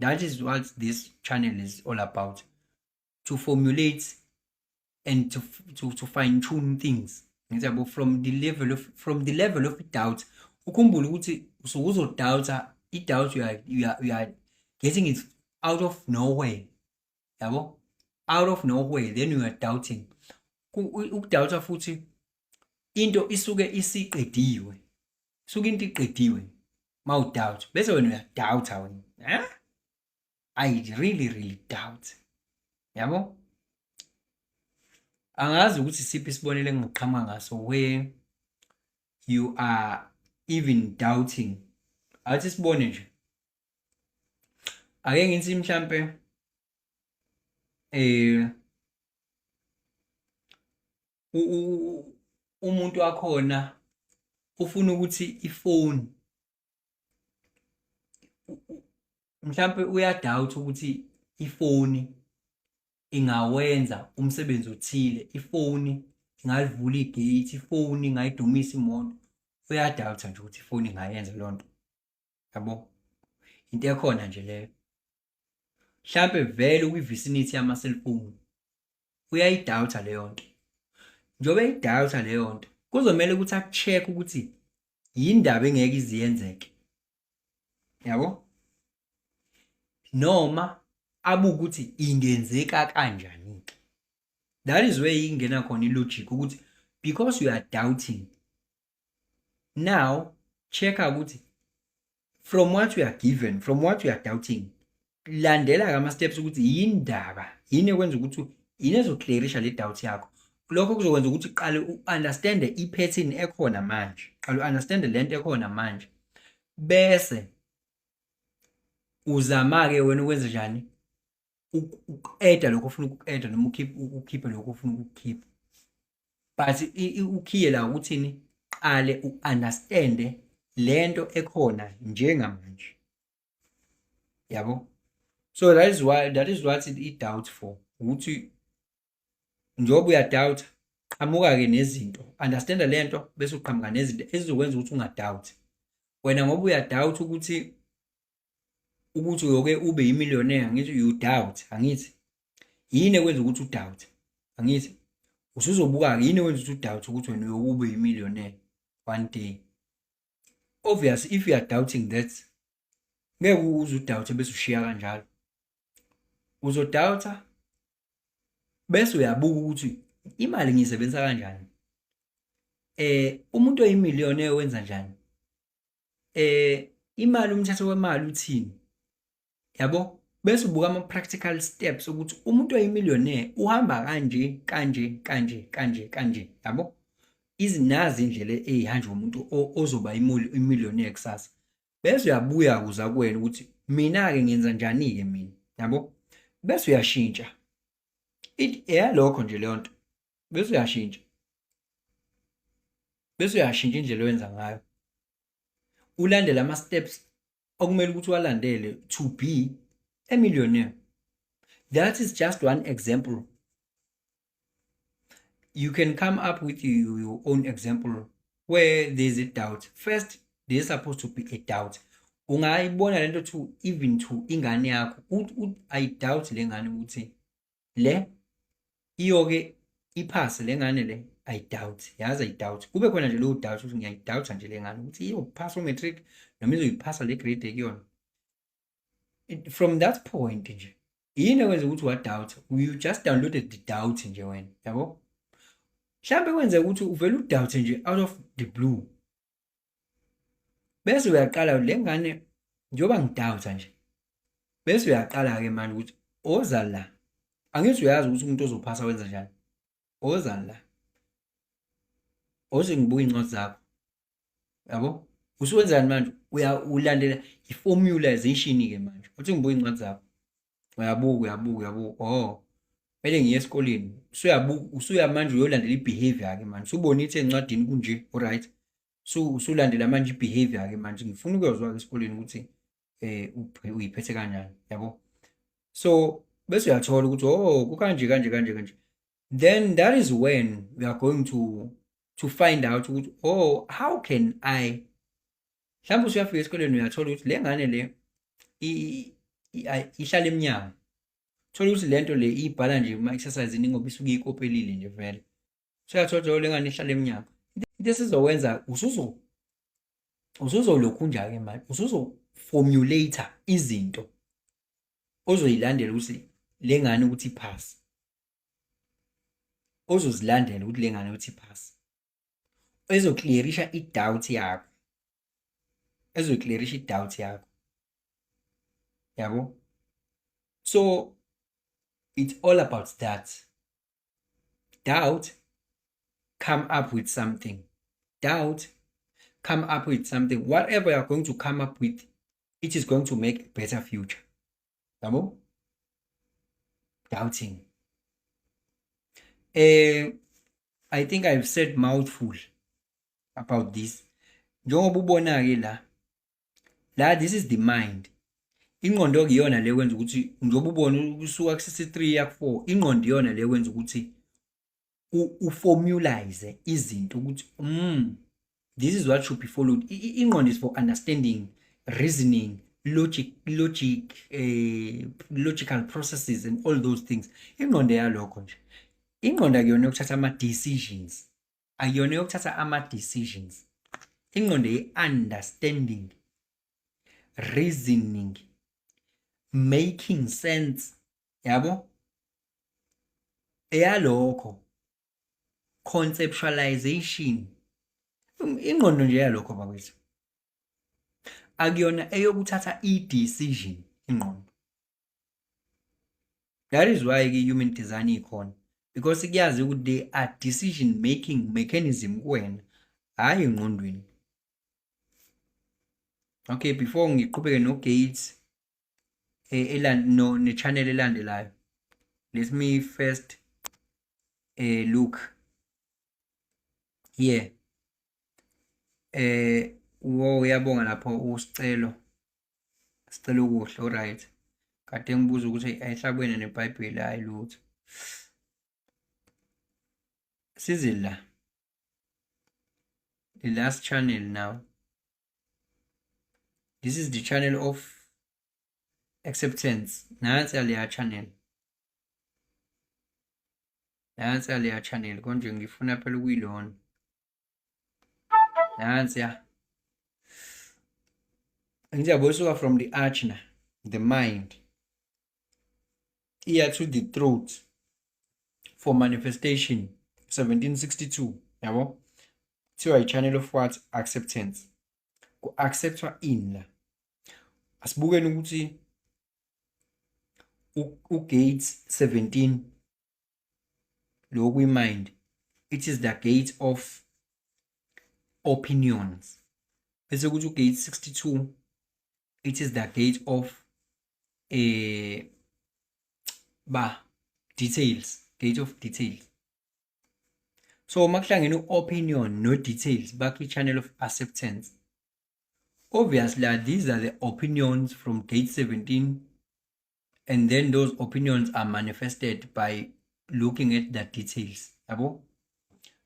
That is what this channel is all about, to formulate and to fine tune things, ngithi yabo, from the level of doubt. Ukhumbule ukuthi usuke uzodoubta, i-doubt you are getting it out of nowhere, yabo, out of nowhere, then you are doubting. Ukudoubta futhi into isuke isiqediwe, isuke into iqediwe mawudoubt, bese wena uyadoubta wena, eh I really really doubt, yabo. Angazi ukuthi siphi isibonelo engingaqhamuka ngaso where you are even doubting. Athi sibone nje, ake ngithi mhlambe umuntu wakhona ufuna ukuthi ifoni, mhlambe uyadoubt ukuthi ifoni ingawenza umsebenzi othile, ifoni ingalivula igate, ifoni ingayidumisa imoto. Uyadoubta nje ukuthi ifoni ingayenza leyo nto, yabo, into ekhona nje leyo. Mhlambe vele ukwi-vicinity yama-cellphone, uyayidoubta leyo nto. Njengoba eyidoubta leyo nto, kuzomele ukuthi aku-check ukuthi yindaba engeke iziyenzeke, yabo, noma abuke ukuthi ingenzeka kanjani-ke. That is where ingena khona i-logic, ukuthi because you are doubting now, check ukuthi from what you are given, from what you are doubting, landela ama steps ukuthi yindaba yini ekwenza ukuthi, yini ezoclearisha le doubt yakho. Lokho kuzokwenza ukuthi uqale u-understand i-pattern ekhona manje, qale u-understand lento ekhona manje, bese uzama-ke wena ukwenza njani, uku-adda lokho ofuna ukuku-adda noma ukhiphe lokho ofuna ukukukhipha. But ukhiye la ukuthini? Qale u-understande lento ekhona njengamanje, yabo. So that is why, that is what i-doubt for, ukuthi njengoba uyadoubt, qhamuka-ke nezinto, understanda lento, bese uqhamuka nezinto ezizokwenza ukuthi ungadoubt wena, ngoba uyadoubt ukuthi uyoke ube yimillionaire. Angithi you doubt? Angithi yini ekwenza ukuthi udoubt? Angithi usuzobuka-ke yini ekwenza ukuthi udoubt ukuthi wena uyoke ube yimillionaire one day? Obvious, if you are doubting that, ngeke uze udoubt bese ushiya kanjalo. Uzodoubta bese uyabuka ukuthi Imali ngiyisebenzisa kanjani? Umuntu oyimillionaire wenza njani? Imali, umthetho wemali uthini? Yabo? Bese ubuka ama-practical steps ukuthi umuntu oyimillionaire uhamba kanje, kanje, kanje, kanje, kanje, yabo? Izinazi indlela eyihanjwa umuntu ozoba imillionaire kusasa. Bese uyabuya kuza kuwena ukuthi mina-ke ngenza njani-ke mina, yabo? Bese uyashintsha. Eyalokho nje leyo nto. Bese uyashintsha. Bese uyashintsha indlela oyenza ngayo. Ulandele ama-steps okumele ukuthi uwalandele to be a millionaire. That is just one example. You can come up with your own example where there's a doubt. First, there's supposed to be a doubt. Ungayibona lento to even to ingane yakho. I doubt le ngane ukuthi le iyoke iphase le ngane le. I doubt. Yazi, I doubt. Kube khona nje lowo doubt ukuthi ngiyayidoubt nje le ngane ukuthi iyophasa u-matric noma izoyiphasa le grade ekuyona. From that point nje, yini ekwenza ukuthi wa-doubt? You just downloaded the doubt nje wena, yabo? Mhlambe kwenzeka ukuthi uvele udoubt nje out of the blue. Bese uyaqala le ngane, njengoba ngidoubt nje. Bese uyaqala-ke manje ukuthi oza la. Angithi uyazi ukuthi umuntu ozophasa wenza njani? Oza la. Oze ngibuka iy'ncwadi zakho. Yabo? Usuwenzani manje? Ulandela i-formulization-ke manje. Uthi ngibuka iy'ncwadi zakho. Uyabuka, uyabuka, uyabuka. Oh, kumele ngiye esikoleni. Usuyabuka, usuya manje uyolandela i-behavior-ke manje. Usubona ithi encwadini kunje, alright. So usulandela manje i-behavior-ke manje. Ngifuna ukuyozwa-ke esikoleni ukuthi uyiphethe kanjani, yabo? So bese uyathola ukuthi oh, kukanje, kanje, kanje, kanje. Then that is when we are going to find out ukuthi oh, how can I, mhlawumbe usuyafika esikoleni uyathola ukuthi le ngane le ihlala emnyango. Thola ukuthi lento le ibhala nje kuma-exercise ngoba isuke ikopelile nje vele. Usuyathola ukuthi le ngane ihlala emnyango. Into esizokwenza, usuzolokhunja-ke manje, usuzo-formulate izinto ozoyilandela ukuthi le ngane ukuthi iphase. Ozozilandela ukuthi le ngane ukuthi iphase. Ezoclearisha i-doubt yakho. Ezoclearisha i-doubt yakho. Yabo? So it's all about that. Doubt, come up with something. Doubt, come up with something. Whatever you are going to come up with, it is going to make a better future. Yabo? Doubting. I think I've said mouthful about this. Njengoba ubona-ke la, la this is the mind. Ingqondo kuyona le kwenza ukuthi njengoba ubona usuka ku-63 ya ku-4, ingqondo iyona le kwenza ukuthi uformulize izinto ukuthi this is what should be followed. Ingqondo is for understanding, reasoning, logical processes and all those things. Ingqondo yalokho nje. Ingqondo akuyona yokuthatha ama-decisions. Akuyona yokuthatha ama-decisions. Ingqondo ye-understanding, reasoning, making sense, yabo? Eyalokho, conceptualization. Ingqondo nje yalokho bakwethu. Akuyona eyokuthatha i-decision ingqondo. That is why ke human design ikhona, because kuyazi ukuthi there are decision making mechanism kuwena, hhayi engqondweni. Okay, before ngiqhubeke no Gates no ne-channel elandelayo, let me first look here. Wo, uyabonga lapho uSicelo. Sicelo kuhle, alright. Kade ngibuza ukuthi ayihlabene neBhayibheli, hayi lutho. Size la. The last channel now. This is the channel of acceptance. Nansi leya channel. Nansi leya channel konje ngifuna phela ukuyilona. Nansi ya. Ngiyabo usuka from the ajna, the mind, iya to the throat for manifestation. 1762, yabo, kuthiwa i-channel of what? Acceptance. Ku-acceptwa ini la? Asibukeni ukuthi u-gate 17 lo kwi-mind, it is the gate of opinions, bese kuthi u-gate 62, it is the gate of ba details, gate of details. So makuhlangene u-opinion no-details, bakho i-channel of acceptance. Obviously these are the opinions from gate 17, and then those opinions are manifested by looking at the details, yabo.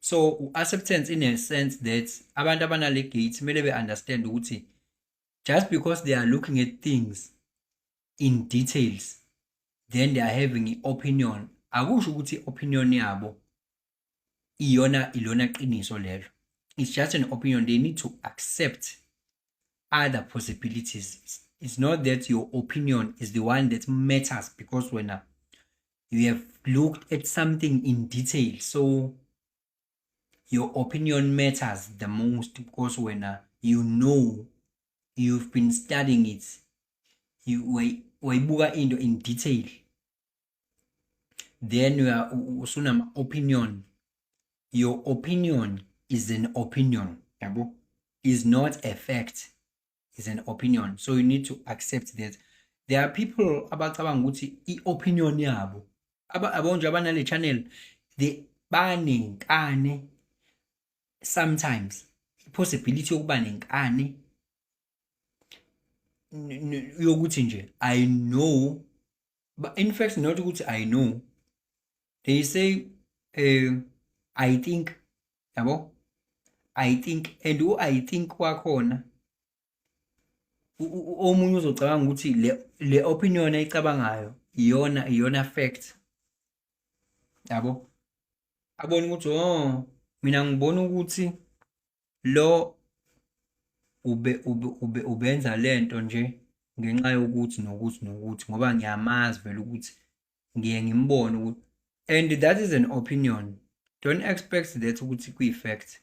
So acceptance in a sense that abantu abanale gate kumele be-understand ukuthi just because they are looking at things in details, then they are having i-opinion, akusho ukuthi i-opinion yabo iyona ilona qiniso lelo. It's just an opinion. They need to accept other possibilities. It's not that your opinion is the one that matters because when you have looked at something in detail, so your opinion matters the most because when you know, you've been studying it, you wayibuka into in detail, then you are usunama opinion. Your opinion is an opinion, yabo, is not a fact, is an opinion. So you need to accept that there are people abacabanga ukuthi i-opinion yabo, abo nje abanale channel, they banenkani sometimes, i-possibility yokuba nenkani yokuthi nje "I know", but in fact not ukuthi "I know". They say "I think", yabo, "I think", and u-"I think" kwakhona omunye uzocabanga ukuthi le opinion ayicabangayo iyona fact, yabo. Abone ukuthi, "Oh, mina ngibona ukuthi lo ube ubenza lento nje ngenxa yokuthi nokuthi nokuthi, ngoba ngiyamazi vele ukuthi ngiye ngimbone ukuthi", and that is an opinion. Don't expect that ukuthi kuyi-fact.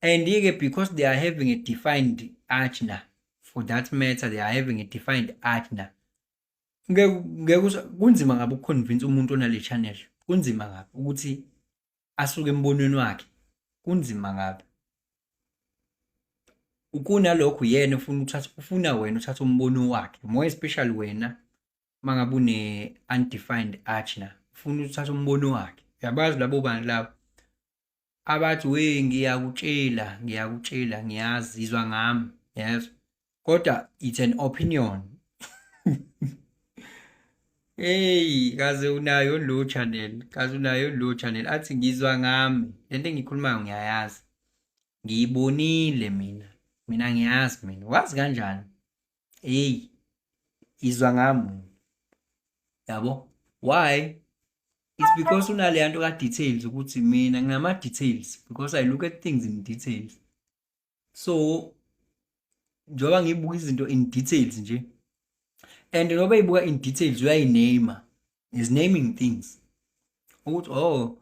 And-ke because they are having a defined ajna, for that matter, they are having a defined ajna, ngeke kunzima ngabe ukuconvince umuntu onale channel, kunzima kabi ukuthi asuke embonweni wakhe, kunzima kabi. Kunalokho uyena ufuna uthatha, ufuna wena uthathe umbono wakhe, more especially wena mangabe une-undefined ajna, ufuna uthathe umbono wakhe. Uyabazi labo bantu labo abathi, "We, ngiyakutshela, ngiyakutshela, ngiyazi, izwa ngami," yezwa, kodwa it's an opinion. Hey, kaze unayo lo channel, kaze unayo lo channel, athi, "Ngizwa ngami, lento engiyikhulumayo ngiyayazi, ngiyibonile mina, mina ngiyazi mina." Wazi kanjani? Hey, izwa ngami, yabo. Why? It's because unaleya nto ka-details, ukuthi mina nginama-details because I look at things in details. So njengoba ngibuka izinto in details nje, and ngoba eyibuka in details, uyayiname, is naming things ukuthi, "Oh,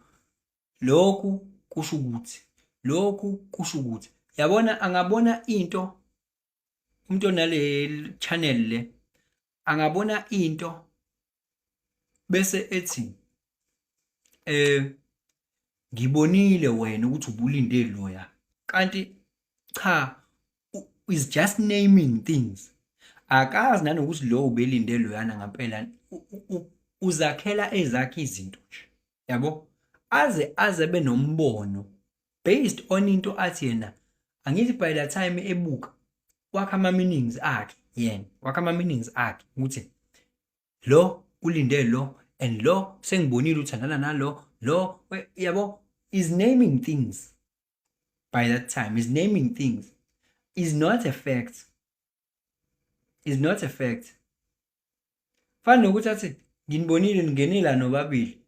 lokhu kusho ukuthi, lokhu kusho ukuthi", yabona. Angabona into umuntu onale channel le, angabona into bese ethi, "Ngibonile wena ukuthi ubulinde loya", kanti cha, is just naming things. Akazi nanokuthi lo ubelinde loyana ngempela. Uzakhela ezakhe izinto nje, yabo, aze benombono based on into athi yena, angithi by the time ebuka wakha ama meanings akhe yena, wakha ama meanings akhe ukuthi lo ulinde lo, and lo sengibonile uthandana nalo lo, yabo. Is naming things. By that time is naming things, is not a fact, is not a fact. Fana nokuthi athi, "Nginibonile ningenela nobabili,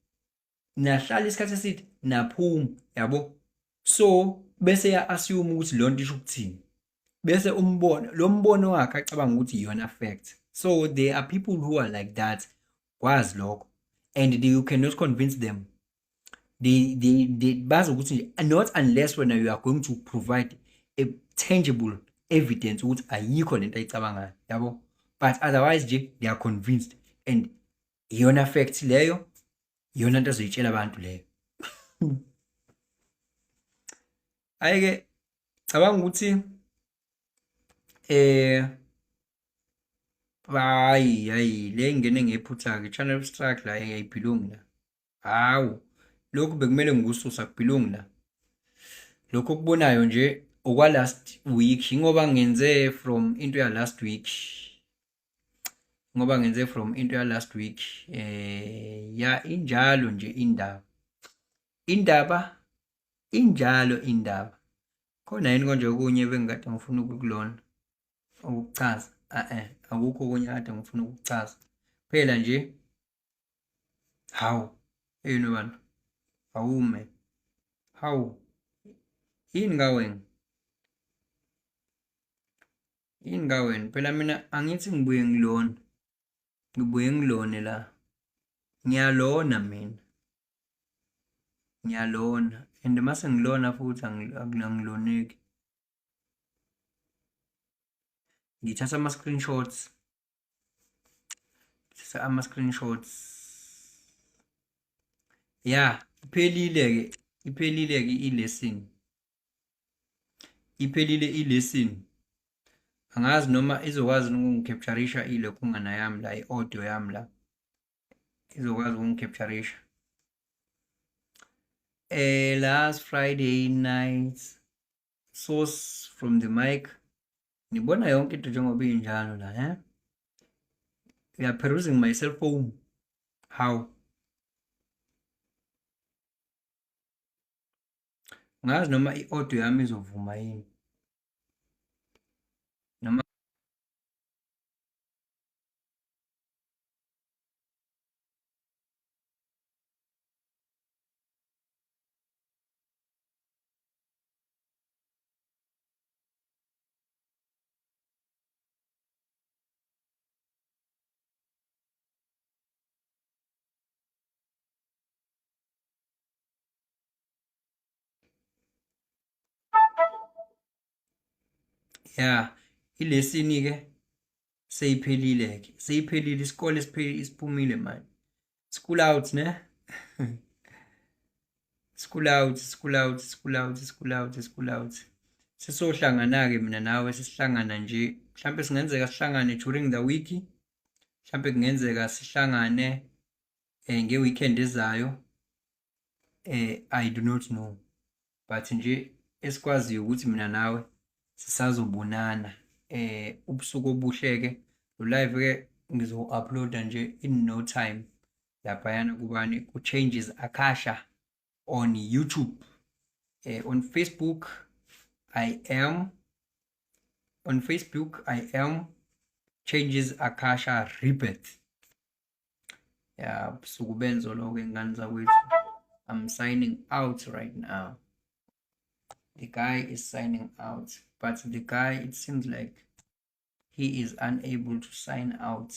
nahlala isikhathi eside, naphuma", yabo. So bese ya assume ukuthi lonto isho ukuthini, bese umbono lo mbono wakhe acabanga ukuthi iyona fact. So there are people who are like that, kwazi lokho, and you cannot convince them. They bazi ukuthi nje not unless wena you are going to provide a tangible evidence ukuthi ayikho lento ayicabangayo, yabo. But otherwise nje they are convinced, and iyona fact leyo, iyona nto azoyitshela abantu leyo. Ayike cabanga ukuthi hayi hayi le ingene ngephutha ke channel of strike la ayibhilongi la. Hawu, lokhu bekumele ngikususa kubhilongi la. Lokho okubonayo nje okwa last week, ngoba ngenze from into ya last week. Ngoba ngenze from into ya last week. Ya injalo nje indaba. Indaba injalo indaba. Khona yini konje okunye bengikade ngifuna ukukulona ukuchaza? Akukho okunye kade ngifuna ukuchaza. Phela nje hawu yini bantu, awume hawu yini kawena, yini kawena? Phela mina angithi ngibuye ngilona, ngibuye ngilone la, ngiyalona mina, ngiyalona and mase ngilona futhi angiloneki. Ngithatha ama screenshots, ngithatha ama screenshots. Ya, iphelile ke, iphelile ke i-lesson, iphelile i-lesson. Angazi noma izokwazi ukungicaptureisha ilokhungana yami la, i-audio yami la izokwazi ukungicaptureisha. Last Friday night source from the mic. Nibona yonke into njengoba injalo la, eh? We are perusing my cell phone. How? Ngazi noma i-audio yami izovuma yini. Noma ya ilesini ke seyiphelile ke, seyiphelile isikole, isiphumile manje. School out ne? School out, school out, school out, school out, school out. Sisohlangana ke mina nawe, sisihlangana nje mhlambe singenzeka sihlangane during the week, mhlambe kungenzeka sihlangane nge-weekend ezayo. I do not know, but nje esikwaziyo ukuthi mina nawe sisazobonana. Ubusuku obuhle ke, lo live ke ngizo-uploada nje in no time laphayana kubani, ku Changes Akasha on YouTube. On Facebook I am, on Facebook I am Changes Akasha Rebirth. Ya, busuku benzo lokho ngane zakwethu. I'm signing out right now. The guy is signing out, but the guy, it seems like he is unable to sign out.